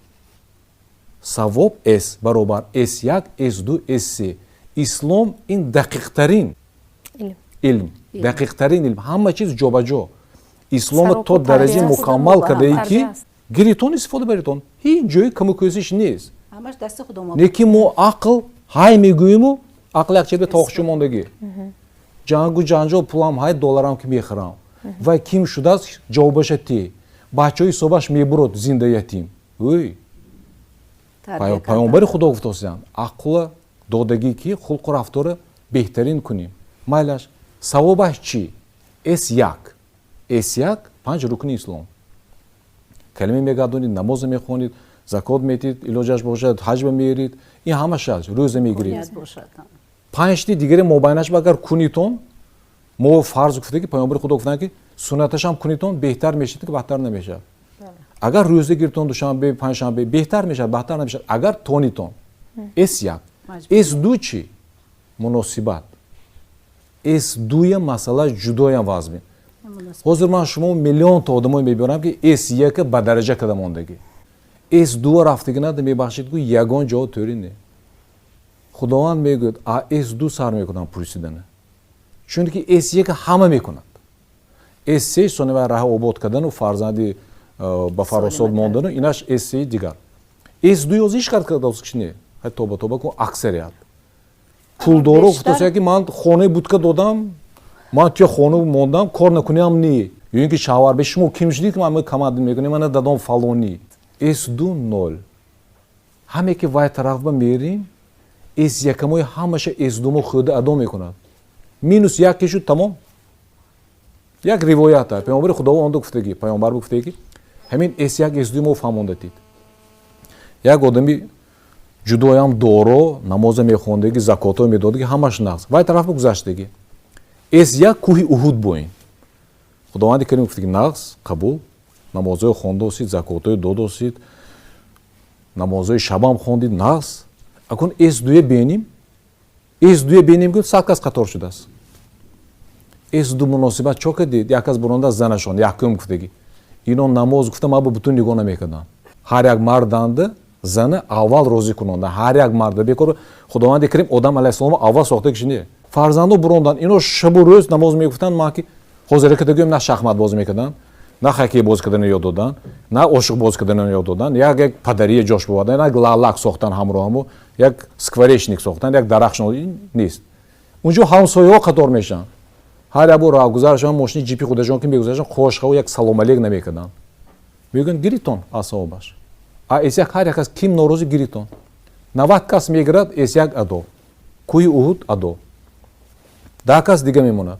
Speaker 7: Савоб С баробар С1, С2, С3. Ислом ин дақиқтарин илм, дақиқтарин илм, ҳама чиз ҷобаҷо. Ислома то дараҷаи мукаммал кардае, ки гиритон, истифода баритон, ҳеҷ ҷои каму кӯсиш нест. Не ки мо ақл ҳай мегӯиму, ақл як чеба тоқчу мондагӣ, ҷангу ҷанҷол, пулам ҳай, долларам ки мехӯрам. Вай ким шудааст, ҷавобаша те, бачаҳои ҳисобаш мебурод, зинда ятим. Ӯй, паёмбари Худо гуфтосиянд, ақла додагӣ, ки хулқу рафтора беҳтарин кунем. Майлаш, савобаш чӣ? С1, С1, панҷ рукни ислом, калима мегардонид, намоза мехонид, закот метид, илоҷаш бошад, ҳаҷба мерид, ин ҳамаш аст, рӯза мегирид. Панҷти дигаре мобайнаш агар кунитон, мо фарз гуфта, ки паёмбари Худо гуфтанд, ки суннаташам кунитон, беҳтар мешавад, ки бадтар намешавад. Агар рӯза гиритон душанбе, панҷшанбе, беҳтар мешавад, бадтар намешавад, агар тонитон. С1, С2 чӣ? Муносибат. С2-я масъала ҷудоям вазмин. Ҳозир ман шумо миллионта одамое мебиёрам, ки С1-а ба дараҷа када мондагӣ, С2 рафтагӣ нада, мебахшид, гу ягон ҷо тӯри не. Худованд мегӯяд, а С2 сар мекунам пурсидана, чунки С1 ҳама мекунад, С3 сонива раҳа обод кардану фарзанди ба фаросот мондану инаш С3 дигар. С2 ёз иш кард кардааст не, тоба, тоба кун. Аксарият пулдоро гуфтааст, ки ман хонаи будка додам, ман туя хона мондам, кор накуниам не, ё ин ки шавҳар бе шумо ким шудид, ки ман камад мекунем, мана дадом фалонӣ. С2 нол. Ҳаме ки вай тараф ба мерим, С1-амои ҳамаша С2-мо хӯрда адо мекунад. Минус як ки шуд, тамом. Як ривоята паёмбари Худо онда гуфтагӣ, паёмбар гуфтаги, ки ҳамин С1, С2 мо фаҳмондатид. Як одами ҷудоям доро, намоза мехондагӣ, закото медодагӣ, ҳамаш нағз, вай тараф ба гузаштагӣ. С1 кӯҳи Уҳуд боин. Худованди Карим гуфтаги: нағз, қабул, намозҳои хондосид, закотҳои додосид, намозҳои шабам хондид, нағз. Акун С2-е беним, С2-е беним. Гуфт, 100 кас қатор шудааст. С2 муносибат чо кардид? Як кас буронда, занашон якум гуфтагӣ: ино намоз гуфта ма ба бутун нигоҳ намекарданд. Ҳар як марданда зана аввал розӣ кунонда, ҳар як марда бекор. Худованди Карим Одам алайҳиссалом аввал сохта киши. Фарзандо бурондан, ино шабу рӯз намоз мегуфтанд, ма ки ҳозира када гӯем, на шахмат бозӣ мекарданд, на хоккей бозӣ кардани ёд доданд, на ошиқ бозӣ кардани ёд доданд, як падария ҷош бовардан, як лалак сохтан, ҳамроҳамо як скворечник сохтан, як дарахт нест. Унҷо ҳамсояҳо қатор мешаванд, ҳар як бор роҳгузаршон мошини ҷипи худашон ки мегузаштанд, қошқаву як салом алейк намекарданд. Мегӯянд: гиритон аз савобаш. А С1 ҳар як кас ким норозӣ, гиритон. 90 кас мегирад, С1 адо, кӯҳи Уҳуд адо, 10 кас дига мемонад.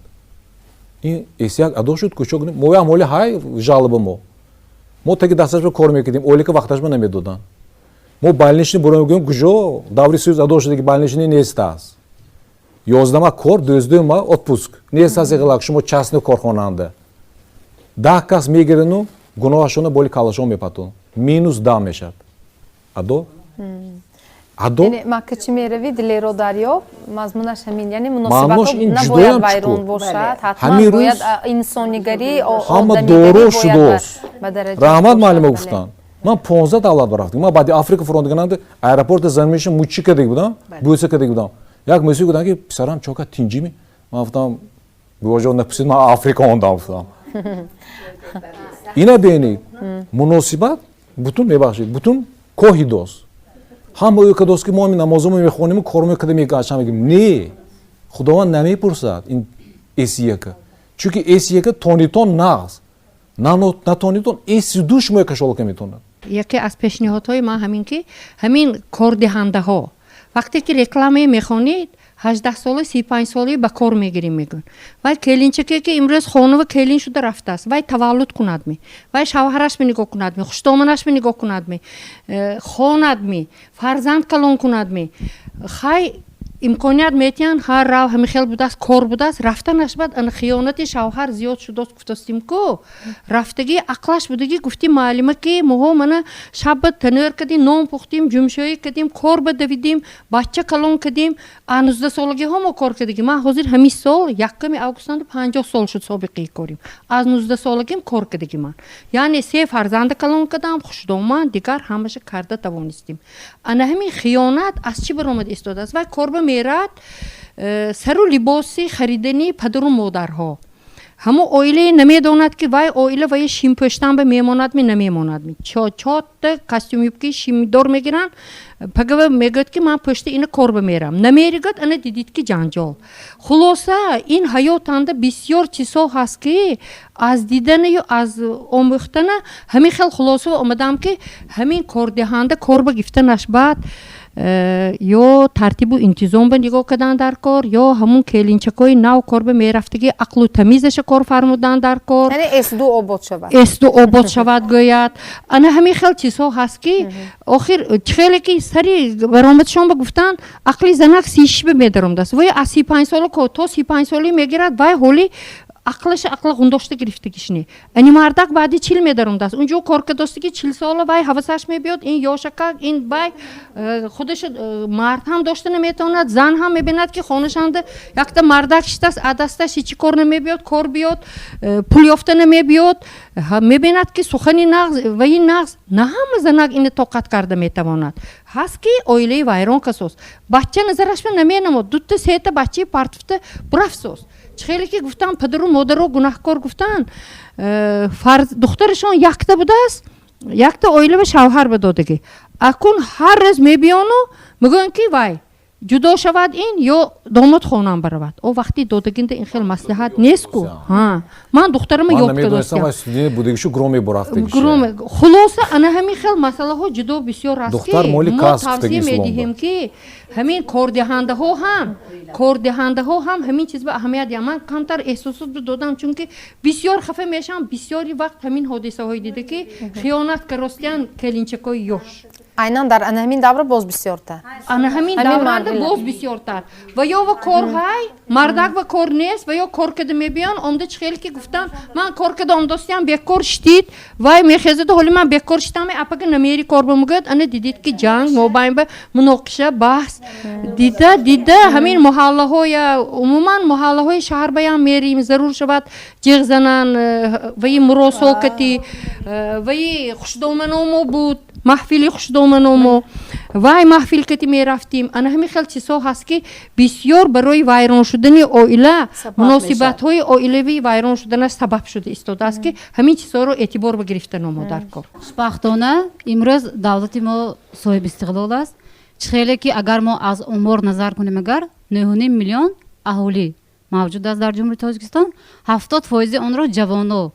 Speaker 7: Ин С1 адо шуд. Кӯчо моям ҳоли ҳай жалоба. Мо таги дасташба кор мекардем, ойлика вақташба намедоданд. Мо больничный буром, гӯем, куҷо даври союз адо шуда, ки больничный нестааст. 11 ма кор, 12 ма отпуск нест аст. Иғлак шумо частный корхонаанда 10 кас мегирану гуноҳашона боли калашон мепатон, минус 10 мешавад. Адо, адо.
Speaker 1: Яъне Макка чӣ меравӣ, дилеро дарёб, мазмунаш ҳамин, яъне муносибатҳо набояд вайрон бошад, ҳатман бояд инсонигарӣ.
Speaker 7: Ҳама доро шудост. Раҳмат, муаллима гуфтанд. Ман 15 давлат барафтам. Ман баъди Африка фурондигананда аэропорта замиша мучи кардаг будам, бӯса кардаг будам. Як мӯси гуфтам, ки писарам чока, тинҷими? Ман гуфтам: бувоҷон, напурсид, ман Африка ондам. Гуфтам, ина бинед, муносибат бутун, мебахшед, бутун коҳи дост. Ҳама ӯ кадост, ки мо намозомо мехонему, кормо када мегачам, мегӯем, не, Худованд намепурсад ин С1-а, чунки С1-а тонитон нағз, натонитон, С2 шумо кашолака метонад.
Speaker 6: Яке аз пешниҳодҳои ман ҳамин, ки ҳамин кордиҳандаҳо вақте ки рекламае мехонед, 18-сола, 35-солаи ба кор мегирем мегӯянд, вай келинчаке, ки имрӯз хонува келин шуда рафтааст, вай таваллуд кунадми, вай шавҳарашми нигоҳ кунадми, хуштоманашми нигоҳ кунадми, хонадми, фарзанд калон кунадми, хай. Имконият метиҳанд, ҳар рав ҳами хел будааст, кор будааст, рафтанаш баъд ана хиёнати шавҳар зиёд шудааст, гуфтостим ку, рафтагӣ ақлаш будагӣ, гуфти муаллима, ки моҳо мана шабба танӯр кардим, нон пухтим, ҷумшӯӣ кардим, кор ба давидим, бача калон кардим, а 19-солагиҳо мо кор кардагӣ. Ман ҳозир ҳамин сол 1 августанду 50 сол шуд собиқаи корим. Аз 19-солагим кор кардагӣ ман, яъне се фарзанда калон кардам, хушдоман, дигар ҳамаша карда тавонистим. Ана ҳамин хиёнат аз чӣ баромад истодааст? Вай корба мерад, сару либоси харидани падару модарҳо, ҳамо оилае намедонад, ки вай оила вай шимпӯштанба мемонадми, намемонадми. Чотта костюм, юбки шимдор мегиранд, пагава мегӯяд, ки ман пӯшта ина корба мерам, намеригад, ана дидид, ки ҷанҷол. Хулоса, ин ҳаётанда бисёр чизҳо ҳаст, ки аз диданаю аз омӯхтана ҳамин хел хулоса омадам, ки ҳамин кордиҳанда корба гирифтанаш баъд ё тартибу интизомба нигоҳ кардан дар кор, ё ҳамун келинчакҳои нав корба мерафтагӣ ақлу тамизаша кор фармудан дар кор.
Speaker 1: Яъне эсду обод шавад.
Speaker 6: Эсду обод шавад, гӯяд. Ана ҳамин хел чизҳо ҳаст, ки охир хеле ки сари баромадшон ба гуфтанд, ақли занак 36 ба медаромадааст, вой аз 35 сола то 35 солӣ мегирад, вай ҳоли ақлаша ақла ғундошта гирифтагишни. Ани мардак баъди 40 медаромдааст, унҷо кор кардостаги 40 сола, вай ҳавасаш мебиёд, ин ёшакак, ин вай худаша мард ҳам дошта наметавонад, зан ҳам мебинад, ки хонашанда якта мардак шитаст, а дасташ ҳечи кор намебиёд, кор биёд, пул ёфта намебиёд, мебинад, ки сухани нағз ва ин нағз на ҳама занак ина тоқат карда метавонад. Ҳаст, ки оилаи вайрон касост, бача назарашба наменамод, дута сета бачаи партуфта бурафсост. Хеле ки гуфтанд, падару модаро гунаҳкор гуфтанд, духтарашон якта будааст, якта оила ба шавҳар ба додагӣ, акун ҳар рӯз мебиёну мегӯянд, ки вай ҷудо шавад ин ё домод хонам баравад. О вақти додагинда ин хел маслиҳат нест ку. Ман духтарама ёфта. Хулоса, ана ҳамин хел масъалаҳо ҷудо бисёр аст, ки мо тавсия медиҳем, ки ҳамин кордиҳандаҳо ҳам ҳамин чиз ба аҳамият диҳанд. Ман камтар эҳсосот додам, чунки бисёр хафа мешавам бисёри вақт ҳамин ҳодисаҳои дида, ки хиёнат каростиян келинчакҳои ёш.
Speaker 1: Айнан дар ана ҳамин давра боз бисёртар.
Speaker 6: Ана ҳамин даврада боз бисёртар. Ва ё ва корҳай мардак ва кор нест, ва ё кор када мебиён, омда чӣ хеле ки гуфтам, ман кор када омдостиям, бекор штид, вай мехезаду ҳоли ман бекор штам, апага намери кор ба мегӯяд. Ана дидид, ки ҷанг мобайн ба муноқиша, баҳс дида дида ҳамин муҳаллаҳоя, умуман муҳаллаҳои шаҳр баям мерим, зарур шавад, ҷиғ занан ваи муросокати ваи хушдоманомо буд, маҳфили хушдоманомо, вай маҳфил кати мерафтим. Ана ҳамин хел чизҳо ҳаст, ки бисёр барои вайрон шудани оила, муносибатҳои оилавӣ вайрон шуданаш сабаб шуда истодааст, ки ҳамин чизҳоро эътибор ба гирифтан омо дар кор.
Speaker 5: Хушбахтона, имрӯз давлати мо соҳиби истиқлол аст. Чӣ хеле ки агар мо аз омор назар кунем, агар 9,5 миллион аҳолӣ мавҷуд аст дар Ҷумҳурии Тоҷикистон, 70 фоизи онро ҷавоно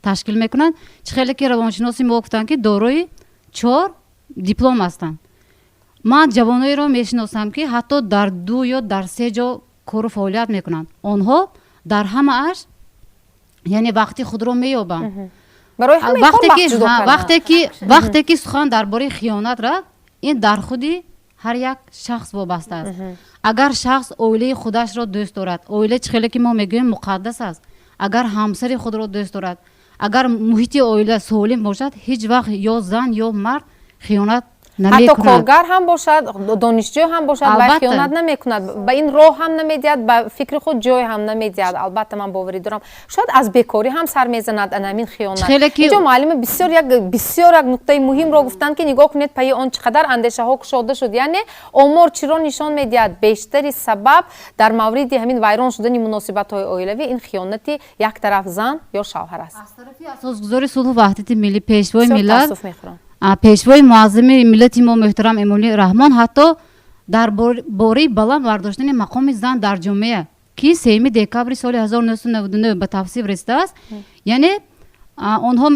Speaker 5: ташкил мекунанд. Чӣ хеле ки равоншиноси мо гуфтанд, ки дорои чор диплом ҳастанд. Ман ҷавоноеро мешиносам, ки ҳатто дар ду ё дар се ҷо кору фаъолият мекунанд. Онҳо дар ҳамааш, яъне, вақти худро меёбанд. Вақте ки сухан дар бораи хиёнат рафт, ин дар худи ҳар як шахс вобаста аст. Агар шахс оилаи худашро дӯст дорад, оила, чӣ хеле ки мо мегӯем, муқаддас аст, агар ҳамсари худро дӯст дорад, агар муҳити оила солим бошад, ҳеҷ вақт ё зан, ё мард хиёнат
Speaker 1: Ҳатто коргар ҳам бошад, донишҷӯ ҳам бошад, вай хиёнат намекунад, ба ин роҳ ҳам намедиҳад, ба фикри худ ҷой ҳам намедиҳад. Албатта, ман боварӣ дорам, шояд аз бекорӣ ҳам сар мезанад ана ҳамин хиёнат. Инҷо муаллима бисёр як нуктаи муҳимро гуфтанд, ки нигоҳ кунед, пайи он чӣ қадар андешаҳо кушода шуд. Яъне омор чиро нишон медиҳад? Бештари сабаб дар мавриди ҳамин вайрон шудани муносибатҳои оилавӣ ин хиёнати як тараф, зан ё шавҳар аст.
Speaker 5: Аз тарафи асосгузори сулҳу ваҳдати миллӣ, пешвои миллат, пешвои муаззами миллати мо муҳтарам Эмомалӣ Раҳмон, ҳатто дар бораи баланд бардоштани мақоми зан дар ҷомеа, ки 3 декабри соли 1999 ба тасвиб расидааст, яъне онҳо,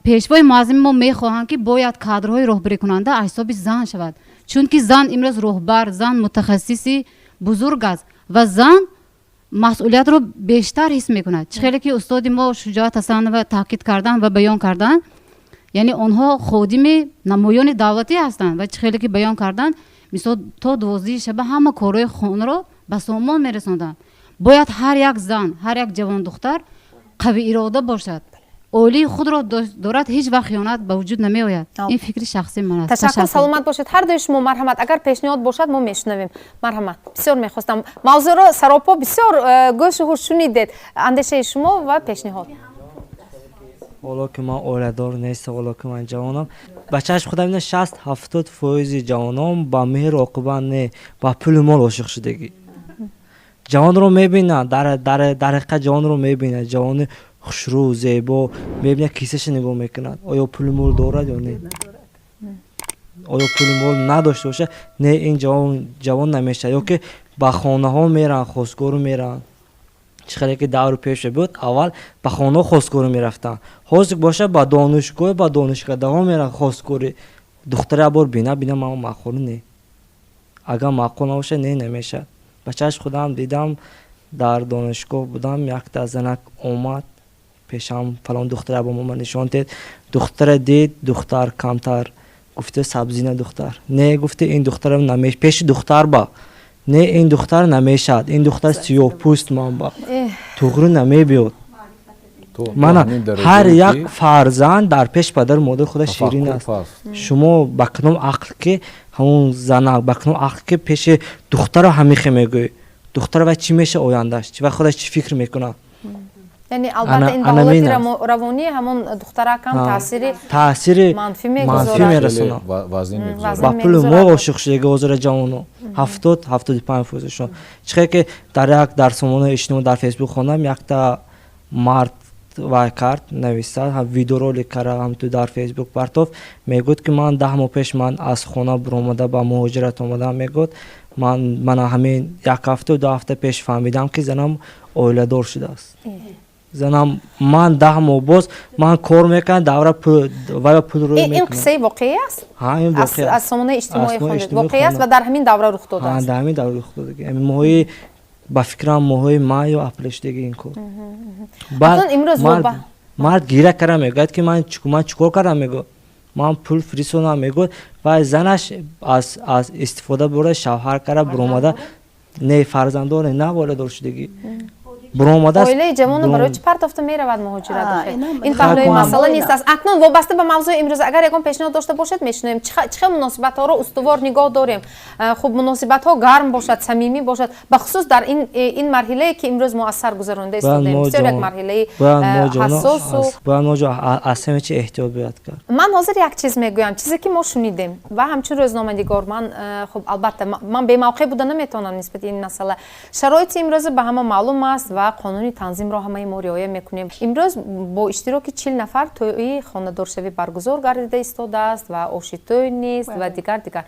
Speaker 5: пешвои муаззами мо, мехоҳанд, ки бояд кадрҳои роҳбарикунанда аз ҳисоби зан шавад, чунки зан имрӯз роҳбар, зан мутахассиси бузург аст ва зан масъулиятро бештар ҳис мекунад. Чӣ хеле ки устоди мо Шуҷоат Ҳасанова таъкид карданд ва баён карданд, яъне онҳо ходими намоёни давлатӣ ҳастанд ва чӣ хеле ки баён карданд. Мисол, то 12-и шаба ҳама корҳои хонаро ба сомон мерасонданд. Бояд ҳар як зан, ҳар як ҷавондухтар қавӣ ирода бошад, оилаи худро дорад, ҳеҷ вақт хиёнат ба вуҷуд намеояд. Ин фикри шахсии ман аст.
Speaker 1: Ташаккур, саломат бошед ҳар дуи шумо. Марҳамат, агар пешниҳод бошад, мо мешунавем. Марҳамат, бисёр мехостам мавзӯъро саропо бисёр гӯшу ҳуш шунидед. Андешаи шумо ва пешниҳод.
Speaker 12: Ҳоло ки ман оиладор нестам, ҳоло ки ман ҷавонам, ба чашми худам ина 60-70 фоизи ҷавонон ба меҳру оқибат не, ба пулу мол ошиқ шудагӣ. Ҷавонро мебинанд, дар ҳақиқат ҷавонро мебинад, ҷавони хушрӯ, зебо мебинад, кисаша нигоҳ мекунад, оё пулу мол дорад ё не. Оё пулу мол надошта бошад, не, ин ҷавон намешавад. Ё ки ба хонаҳо мераванд, хостгору мераванд. Чӣ хеле ки даври пеше буд, аввал ба хонаҳо хостгорӣ мерафтанд, ҳозир бошад, ба донишгоҳ, ба донишкадаҳо мераванд хостгорӣ. Духтаре як бор бина, бина, ман маъқул не, агар маъқул набошад, не, намешавад. Ба чашми худам дидам, дар донишгоҳ будам, якта занак омад пешам, фалон духтара ба мо нишон дед. Духтара дид, духтар камтар, гуфте, сабзина духтар, не, гуфте, ин духтара намеш, пеши духтар ба, не, ин духтар намешавад, ин духтар сиёҳпӯст, ман ба туғрӣ намебиёд. Мана, ҳар як фарзанд дар пеш падару модари худа ширин аст. Шумо ба кадом ақл ки ҳамон занак, ба кадом ақл ки пеши духтаро ҳамихе мегӯӣ? Духтара вай чӣ меша ояндаш, вай худаш чӣ фикр мекунад?
Speaker 1: Яъне, албатта, ин ба ҳолати равонии ҳамон духтарак ҳам таъсири
Speaker 12: таъсири
Speaker 1: манфӣ
Speaker 12: манфӣ мерасонад. Ба пулу мол ошиқ шудаги ҳозира ҷавоно 70-75 фоизашон. Чӣ хел ки дар як дар сомонаи иҷтимоӣ, дар Фейсбук хондам, якта мард вай кард, нависад, видеоролик кара, ҳамту дар Фейсбук партофт, мегӯяд ки ман 10 моҳ пеш ман аз хона буромада ба муҳоҷират омадам. Мегӯяд, ман мана ҳамин як ҳафту 2 ҳафта пеш фаҳмидам, ки занам оиладор шудааст. Занам ман 10 моҳ боз ман кор мекунам, давра вая пул рӯй.
Speaker 1: Ин қиссаи воқеӣ аст? Аз сомонаи иҷтимоӣ хондед? Воқеӣ аст ва дар ҳамин давра рух додааст?
Speaker 12: Дар ҳамин давра рух додаги, моҳи, ба фикрам, моҳои май ё апрел шудаги ин кор.
Speaker 1: Имрӯз
Speaker 12: Мард гира кара мегӯяд, ки ман чӣ кор кардам, мегӯяд, ман пул фиристодам, мегӯяд, вай занаш аз истифода бурда, шавҳар кара буромада, не, фарзандор не, на оиладор шудагӣ буромадааст.
Speaker 1: Оилаи ҷавоно барои чӣ партофта меравад муҳоҷират? Ин паҳлӯи масъала нест аст. Акнун вобаста ба мавзӯи имрӯз, агар ягон пешниҳод дошта бошед, мешунавем. Чӣ хел муносибатҳоро устувор нигоҳ дорем, хуб, муносибатҳо гарм бошад, самимӣ бошад, бахусус дар ин марҳилае, ки имрӯз мо аз сар гузаронида истодаем, бисёр як марҳилаи ҳассосу
Speaker 12: Бояд мо аз ҳама чи эҳтиёт бояд кард.
Speaker 1: Ман ҳозир як чиз мегӯям, чизе ки мо шунидем, ва ҳамчун рӯзноманигор ман, хуб, албатта, ман бемавқеъ буда наметавонам нисбати ин масъала. Шароити имрӯза ба ҳама маълум аст ва қонуни танзимро ҳамаи мо риоя мекунем. Имрӯз бо иштироки 40 нафар тӯи хонадоршавӣ баргузор гардида истодааст ва оши тӯй нест ва дигар дигар.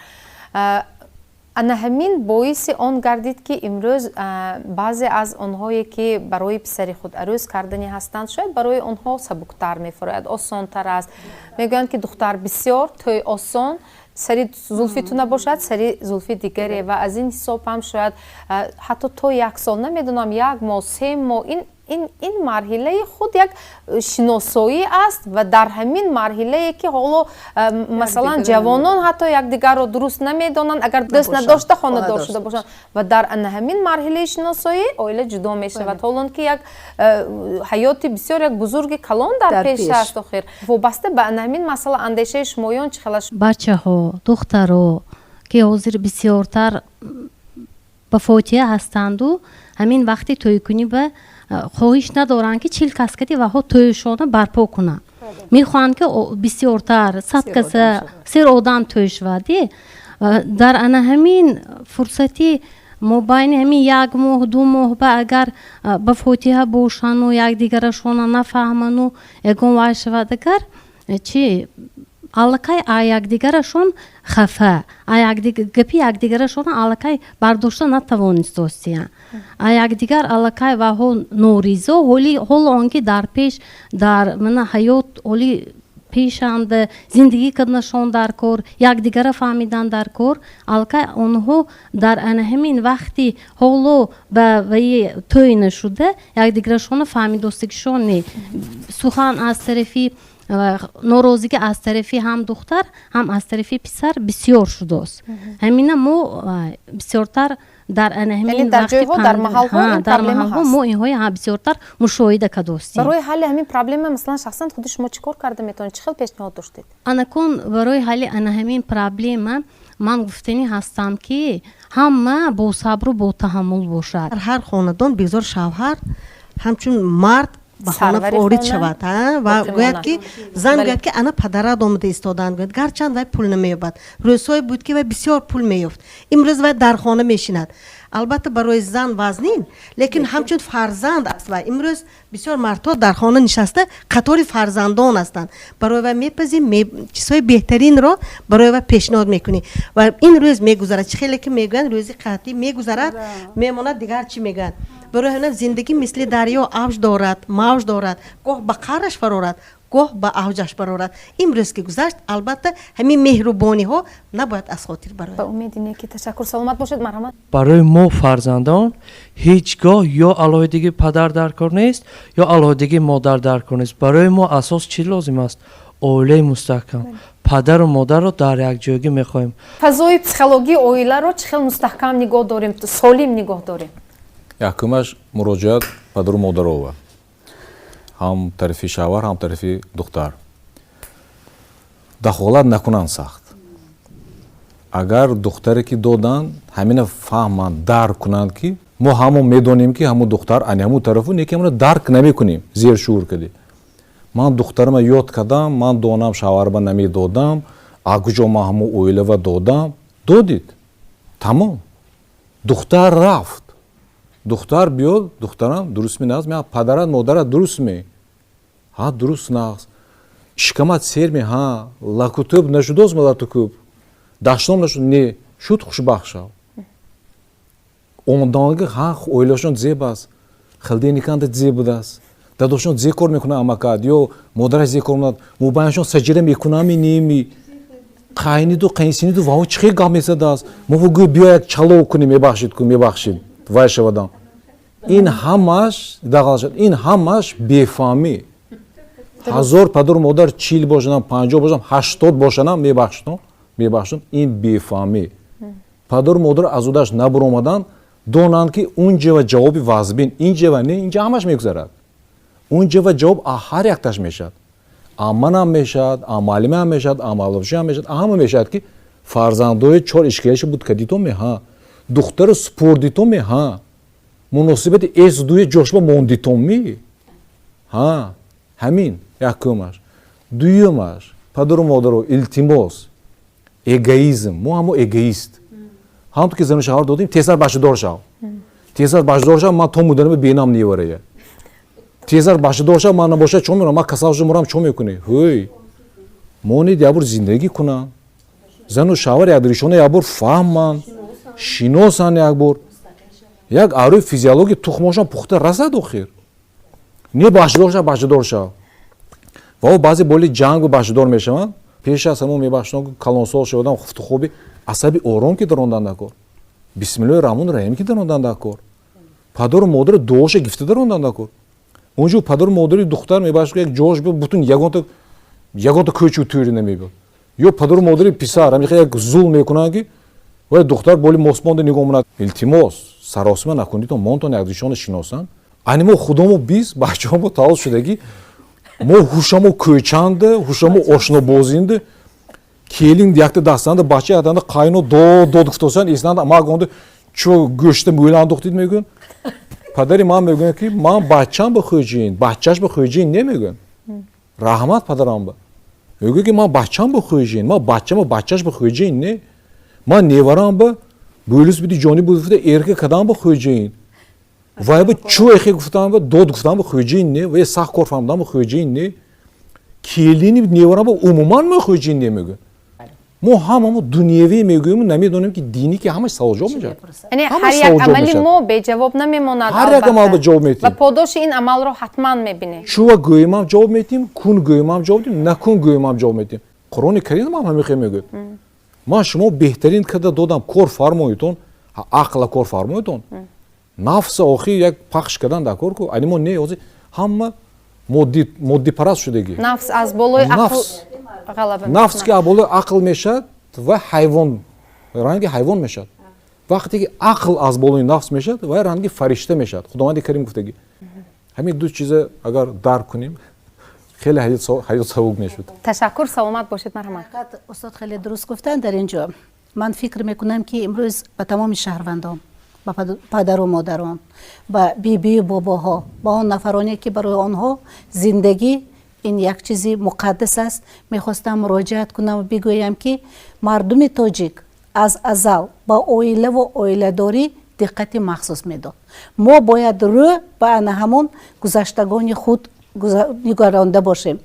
Speaker 1: Ана ҳамин боиси он гардид, ки имрӯз баъзе аз онҳое, ки барои писари худ арӯз карданӣ ҳастанд, шояд барои онҳо сабуктар мефурояд, осонтар аст. Мегӯянд, ки духтар бисёр, тӯй осон, сари зулфи ту набошад, сари зулфи дигаре. Ва аз ин ҳисоб ҳам шояд ҳатто то як сол, намедонам, як моҳ, 3 моҳ, ин марҳилаи худ як шиносоӣ аст. Ва дар ҳамин марҳилае, ки ҳоло, масалан, ҷавонон ҳатто якдигарро дуруст намедонанд, агар дӯст надошта хонадор шуда бошанд, ва дар ана ҳамин марҳилаи шиносоӣ оила ҷудо мешавад, ҳолон ки як ҳаёти бисёр як бузурги калон дар пеш аст. Охир, вобаста ба ана ҳамин масъала андешаи шумоён чӣ хел аст?
Speaker 2: Бачаҳо, духтаро, ки ҳозир бисёртар ба фотиҳа ҳастанду, ҳамин вақти тӯйкунӣ ба хоҳиш надоранд, ки 40 кас кади ваҳо тӯйшона барпо кунанд. Мехоҳанд, ки бисёртар, 100 каса, сер одам тӯй шавад. Дар ана ҳамин фурсати мобайни ҳамин як моҳ, 2 моҳ ба агар ба фотиҳа бошану якдигарашона нафаҳману ягон вай шавад, агар чи аллакай а якдигарашон хафа, гапи якдигарашона аллакай бардошта натавонистостиян, а якдигар аллакай ваҳо норизо. Ҳоло он ки дар пеш, дар мана ҳаёт ҳоли пешанд, зиндагӣ карданашон дар кор, якдигара фаҳмидан дар кор, аллакай онҳо дар ана ҳамин вақти ҳоло ба ваи тӯй нашуда якдигарашона фаҳмидостагишон не. Сухан аз тарафи Норозигӣ аз тарафи ҳам духтар, ҳам аз тарафи писар бисёр шудааст. Ҳамина мо бисёртар дар ана ҳамин
Speaker 1: дар ҷойҳо, дар маҳалҳо ин
Speaker 2: дар
Speaker 1: проблема
Speaker 2: маҳалҳо
Speaker 1: ҳаст.
Speaker 2: Мо инҳои бисёртар мушоҳида кардостем.
Speaker 1: Барои ҳалли ҳамин проблема, масалан, шахсан худи шумо чӣ кор карда метавонед, чӣ хел пешниҳод доштед?
Speaker 2: Анакун барои ҳалли ана ҳамин проблема ман гуфтанӣ ҳастам, ки ҳама бо сабру бо таҳаммул бошад.
Speaker 10: Дар ҳар хонадон бигзор шавҳар ҳамчун мард ба хона
Speaker 1: сарвари
Speaker 10: ворид
Speaker 1: хона,
Speaker 10: шавад, ва
Speaker 1: боқӣ
Speaker 10: гӯяд,
Speaker 1: монад.
Speaker 10: ки зан гӯяд, ки ана падарат омада истоданд, гӯяд. Гарчанд вай пул намеёбад, рӯзҳое буд, ки вай бисёр пул меёфт, имрӯз вай дар хона мешинад. Албатта, барои зан вазнин, лекин ҳамчун фарзанд аст вай. Имрӯз бисёр мардҳо дар хона нишаста қатори фарзандон ҳастанд. Барои вай мепазӣ, чизҳои беҳтаринро барои вай пешниҳод мекунӣ ва ин рӯз мегузарад. Чӣ хеле ки мегӯянд, рӯзи қаҳтӣ мегузарад, мемонад дигар. Чӣ мегӯянд? Барои ҳамин зиндагӣ мисли дарё авҷ дорад, мавҷ дорад, гоҳ ба қаъраш фарорад, гоҳ ба авҷаш барорад. Имрӯз ки гузашт, албатта, ҳамин меҳрубониҳо набояд аз хотир барояд.
Speaker 1: Ба умеди неки. Ташаккур, саломат бошед, марҳамат.
Speaker 9: Барои мо фарзандон ҳеҷ гоҳ ё алоҳидагии падар дар кор нест, ё алоҳидагии модар дар кор нест. Барои мо асос чӣ лозим аст? Оилаи мустаҳкам, падару модарро дар якҷоягӣ мехоҳем.
Speaker 1: Фазои психологии оиларо чӣ хел мустаҳкам нигоҳ дорем, солим нигоҳ дорем?
Speaker 7: Якумаш, муроҷиат падару модарова, ҳам тарафи шавҳар, ҳам тарафи духтар, дахолат накунанд сахт. Агар духтаре ки доданд, ҳамина фаҳманд, дарк кунанд, ки мо ҳамон медонем, ки ҳамун духтар ани ҳамун тарафу не, ки ҳамуна дарк намекунем, зершуур кардӣ. Ман духтарама ёд кардам, ман донам, шавҳарба намедодам, а куҷо ман ҳамун оилава додам? Додид, тамом, духтар рафт. Духтар биёд, духтарам, дуруст ми, нағз ми, падарат, модарат дуруст ми? Ҳа, дуруст, нағз. Шикамат сер ми? Ҳа. Лакутӯб нашудост? Латукӯб даштом нашуд? Не шуд. Хушбахт шав. Ондонги ҳа, оилашон зеб аст, хилдениканда зеб будааст, дадошон зе кор мекунад, амакат ё модараш зе кор мекунад, мобайнашон саҷира мекунами, неми, қайниду қайнсиниду вао чӣ хел гап мезадааст. Мо гӯй, биё як чалов кунем, мебахшид ку, мебахшид, вай шавадам. Ин ҳамаш дағал шуд, ин ҳамаш бефаҳмӣ. Ҳазор падару модар 40 бошадам, 50 бошадам, 80 бошадам, мебахшидам, мебахшидам, ин бефаҳмӣ. Падару модар аз удаш набаромаданд, донанд, ки унҷава ҷавоби вазбин, инҷава не, инҷа ҳамаш мегузарад. Унҷава ҷавоб ҳар якташ мешавад, амманам мешавад, муаллимаам мешавад, мавлавшиам мешавад, ҳама мешавад, ки фарзандои чор ишкияши буд кадито меҳа, духтару спордито меҳа, муносибати эс дуи ҷошба мондитомӣ. Ҳа, ҳамин якумаш. Дуюмаш, падару модаро илтимос, эгоизм, мо ҳамо эгоист ҳамто ки зану шавҳар додем, тезтар бачадор шав, тезтар бачадор шав, ман то муданами бенам неварая, тезтар бачадор шав, ман набошад чо мерам, ман касал шуда мурам, чо мекунӣ? Ҳӯй, монед, якбор зиндагӣ кунанд зану шавҳар, якдиришона якбор фаҳманд, шиносанд, якбор як арӯи физиология тухмошон пухта расад. Охир не, бачадор шав, бачадор шав. Ва баъзе боли ҷангу бачадор мешаванд. Пеш аз ҳамон, мебахшидон, калонсол шавадам, хуфтухоби асаби ором ки дарондан дар кор, бисмиллоҳи раҳмони раҳим ки дарондан дар кор, падару модари дуоша гифта дарондан дар кор. Унҷо падару модари духтар, мебахшид, як ҷош бутун ягонта кӯчу тӯри намебиёд, ё падару модари писар ҳамихе як зулм мекунанд, ки вай духтар боли мосбонда нигоҳ монад. Илтимос, саросима накунидон, монтон якдишона шиносанд. Ани мо худомо бист бачаҳомо таваллуд шудагӣ, мо ҳушамо кӯчанда, ҳушамо ошнобозинда, келин якта дастанда, бача ятанда, қайно дод дод гуфтосанд, эснанда магонда чо гӯшта мӯйландухтид, мегӯянд. Падари ман мегӯянд, ки ман бачам ба хӯҷин, бачаш ба хӯҷин не, мегӯянд. Раҳмат падарам ба. Мегӯяд, ки ман бачам ба хӯҷин, ман бачама бачаш ба хӯҷин не, ман неварам ба бӯлис биди ҷони буд гуфта эрка кадам ба хӯҷин, вай ба чӯ эхе гуфтам ба дод гуфтам ба хӯҷин не, вай сахт кор фаҳмидам ба хӯҷин не, келини неварам ба умуман ма хӯҷин не, мегӯяд. Мо ҳамамо дунявӣ мегӯем, намедонем, ки динӣ, ки ҳамаш саволҷавоб мешавад.
Speaker 1: Яъне ҳар як амали мо беҷавоб намемонад.
Speaker 7: Ҳар як амал ба ҷавоб метиҳем.
Speaker 1: Ва подоши ин амалро ҳатман мебинем.
Speaker 7: Чува гӯемам ҷавоб метиҳем, кун гӯемам ҷавоб метиҳем, накун гӯемам ҷавоб метиҳем. Қуръони Карим ҳам ҳамин хел мегӯяд: ман шумо беҳтарин када додам, кор фармоедон, ақла кор фармоедон, нафса охир як пахш кардан дар кор ку. Ани мо не, ҳозир ҳама Моддипараст шудагӣ.
Speaker 1: Нафс аз болои ақл ғалаба.
Speaker 7: Нафс ки аз болои ақл мешавад, вай ҳайвон, ранги ҳайвон мешавад. Вақте ки ақл аз болои нафс мешавад, вай ранги фаришта мешавад. Худованди Карим гуфтагӣ. Ҳамин ду чиза агар дарк кунем, хеле ҳаёт сабук мешуд.
Speaker 1: Ташаккур, саломат бошед, марҳамат.
Speaker 3: Устод хеле дуруст гуфтанд. Дар ин ҷо ман фикр мекунам, ки имрӯз ба тамоми шаҳрвандон, ба падару модарон, ба бибию бобоҳо, ба он нафароне, ки барои онҳо зиндагӣ ин як чизи муқаддас аст, мехостам муроҷиат кунам ва бигӯям, ки мардуми тоҷик аз азал ба оилаву оиладорӣ диққати махсус медод. Мо бояд рӯ ба ана ҳамон гузаштагони худ нигаронда бошем.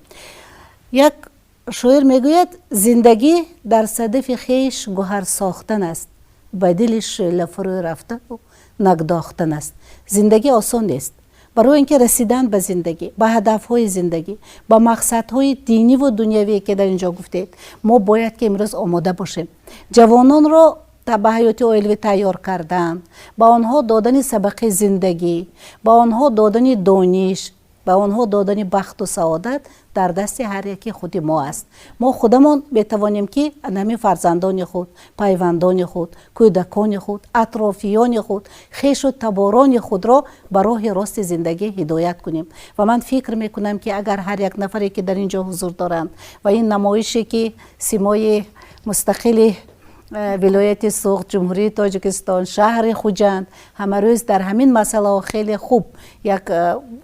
Speaker 3: Як шоир мегӯяд: «Зиндагӣ дар садафи хеш гӯҳар сохтан аст, ба дили шӯъла фурӯ рафтану нагдохтан аст». Зиндагӣ осон нест. Барои ин ки расидан ба зиндагӣ, ба ҳадафҳои зиндагӣ, ба мақсадҳои диниву дунявие, ки дар ин ҷо гуфтед, мо бояд ки имрӯз омода бошем. Ҷавононро ба ҳаёти оилавӣ тайёр кардан, ба онҳо додани сабақи зиндагӣ, ба онҳо додани дониш, ба онҳо додани бахту саодат дар дасти ҳар яки худи мо аст. Мо худамон метавонем, ки ҳамин фарзандони худ, пайвандони худ, кӯдакони худ, атрофиёни худ, хешу таборони худро ба роҳи рости зиндагӣ ҳидоят кунем. Ва ман фикр мекунам, ки агар ҳар як нафаре, ки дар ин ҷо ҳузур доранд, ва ин намоише, ки Симои мустақили вилояти Суғд, Ҷумҳурии Тоҷикистон, шаҳри Хуҷанд ҳамарӯз дар ҳамин масъалаҳо хеле хуб як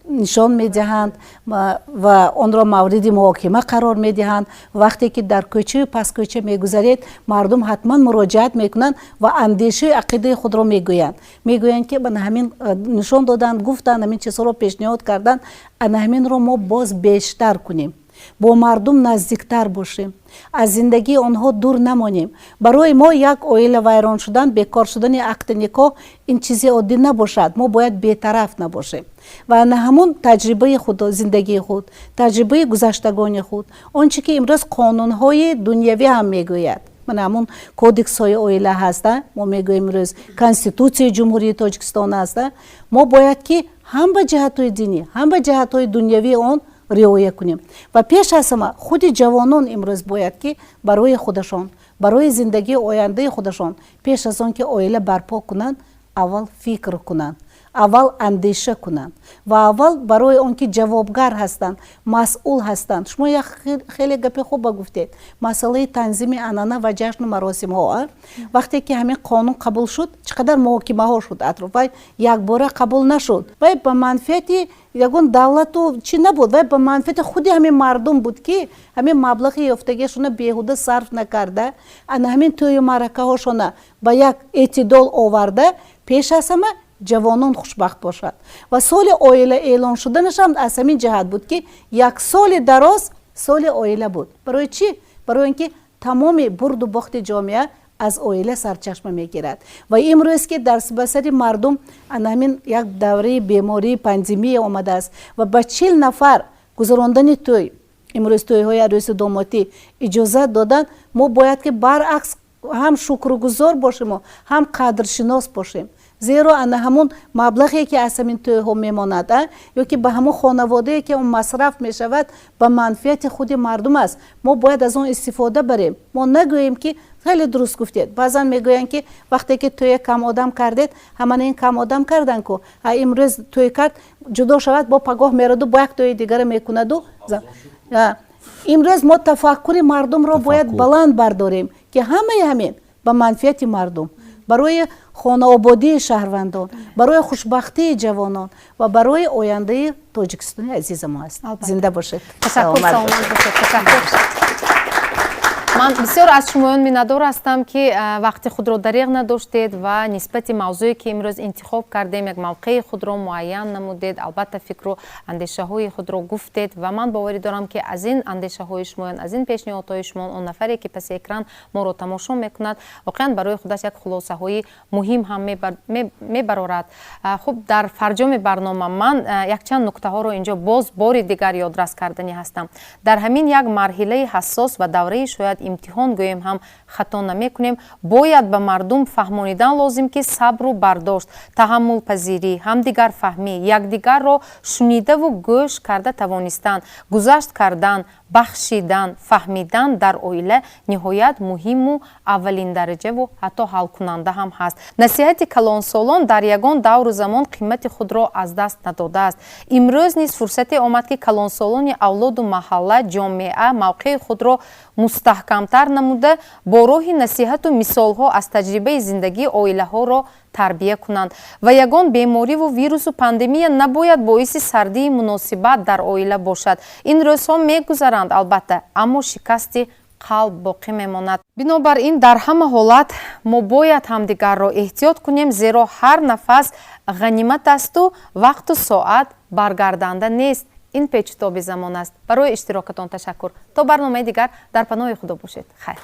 Speaker 3: нишон медиҳанд ва онро мавриди муҳокима қарор медиҳанд, вақте ки дар кӯчаю паскӯча мегузаред, мардум ҳатман муроҷиат мекунанд ва андешаи ақидаи худро мегӯянд. Мегӯянд, ки ана ҳамин нишон доданд, гуфтанд, ҳамин чизҳоро пешниҳод карданд, ана ҳаминро мо боз бештар кунем, бо мардум наздиктар бошем, аз зиндагии онҳо дур намонем. Барои мо як оила вайрон шудан, бекор шудани ақди никоҳ ин чизи оддӣ набошад. Мо бояд бетараф набошем ва на ҳамун таҷрибаи худ, зиндагии худ, таҷрибаи гузаштагони худ, он чи ки имрӯз қонунҳои дунявӣ ҳам мегӯяд, мана ҳамун кодексҳои оила ҳаста, мо мегӯем, имрӯз Конститутсияи Ҷумҳурии Тоҷикистон ҳаста, мо бояд ки ҳам ба ҷиҳатҳои динӣ, ҳам ба ҷиҳатҳои дунявии он риоя кунем. Ва пеш аз ҳама худи ҷавонон имрӯз бояд ки барои худашон, барои зиндагии ояндаи худашон, пеш аз он ки оила барпо кунанд, аввал фикр кунанд, аввал андеша кунанд ва аввал барои он ки ҷавобгар ҳастанд, масъул ҳастанд. Шумо як хеле гапи хуба гуфтед: масъалаи танзими анъана ва ҷашну маросимҳо. Вақте ки ҳамин қонун қабул шуд, чӣ қадар муҳокимаҳо шуд атроф. Вай якбора қабул нашуд. Вай ба манфиати ягон давлату чӣ набуд, вай ба манфиати худи ҳамин мардум буд, ки ҳамин маблағи ёфтагиашона беҳуда сарф накарда, ана ҳамин тӯю маъракаҳошона ба як эътидол оварда, пеш аз ҳама ҷавонон хушбахт бошад. Ва соли оила эълон шуданашам аз ҳамин ҷиҳат буд, ки як соли дароз соли оила буд. Барои чӣ? Барои ин ки тамоми бурду бохти ҷомеа аз оила сарчашма мегирад. Ва имрӯз ки дар ба сари мардум ана ҳамин як давраи бемории пандемия омадааст ва ба 40 нафар гузарондани тӯй, имрӯз тӯйҳои арӯсу домотӣ иҷозат доданд, мо бояд ки баръакс ҳам шукргузор бошему, ҳам қадршинос бошем. Зеро ана ҳамун маблағе, ки аз ҳамин тӯйҳо мемонад ё ки ба ҳамун хонаводае, ки он масраф мешавад, ба манфиати худи мардум аст. Мо бояд аз он истифода барем. Мо нагӯем, ки хеле дуруст гуфтед, баъзан мегӯянд, ки вақте ки тӯя кам одам кардед, ҳамана ин кам одам кардан ку, имрӯз тӯй кард, ҷудо шавад, бо пагоҳ мераду бо як тӯи дигара мекунаду. Имрӯз мо тафаккури мардумро бояд баланд бардорем, ки ҳамаи ҳамин ба манфиати мардум, барои хонаободии шаҳрвандон, барои хушбахтии ҷавонон ва барои ояндаи Тоҷикистони азизамо аст. Зинда бошед.
Speaker 1: Ташаккур, саломат бошед, ташаккур. Ман бисёр аз шумоён миннатдор ҳастам, ки вақти худро дареғ надоштед ва нисбати мавзӯе, ки имрӯз интихоб кардем, як мавқеи худро муайян намудед, албатта фикру андешаҳои худро гуфтед. Ва ман боварӣ дорам, ки аз ин андешаҳои шумоён, аз ин пешниҳодҳои шумо он нафаре, ки паси экран моро тамошо мекунад, воқеан барои худаш як хулосаҳои муҳим ҳам мебарорад. Хуб, дар фарҷоми барнома ман якчанд нуктаҳоро инҷо боз бори дигар ёдрас карданӣ ҳастам. Дар ҳамин як марҳилаи ҳассос ва давраи шояд Имтиҳон гӯем ҳам хато намекунем. Бояд ба мардум фаҳмонидан лозим, ки сабру бардошт, таҳаммулпазирӣ, ҳамдигарфаҳмӣ, якдигарро шунидаву гӯш карда тавонистан, гузашт кардан, бахшидан, фаҳмидан дар оила ниҳоят муҳиму аввалиндараҷаву ҳатто ҳалкунанда ҳам ҳаст. Насиҳати калонсолон дар ягон давру замон қимати худро аз даст надодааст. Имрӯз низ фурсате омад, ки калонсолони авлоду маҳалла, ҷомеа мавқеи худро мустаҳкамтар намуда, бо роҳи насиҳату мисолҳо аз таҷрибаи зиндагӣ оилаҳоро тарбия кунанд. Ва ягон бемориву вирусу пандемия набояд боиси сардии муносибат дар оила бошад. Ин рӯзҳо мегузаранд, албатта, аммо шикасти қалб боқӣ мемонад. Бинобар ин дар ҳама ҳолат мо бояд ҳамдигарро эҳтиёт кунем, зеро ҳар нафас ғанимат асту вақту соат баргарданда нест. Ин печутоби замон аст. Барои иштирокатон ташаккур. То барномаи дигар дар паноҳи Худо бошед. Хайр.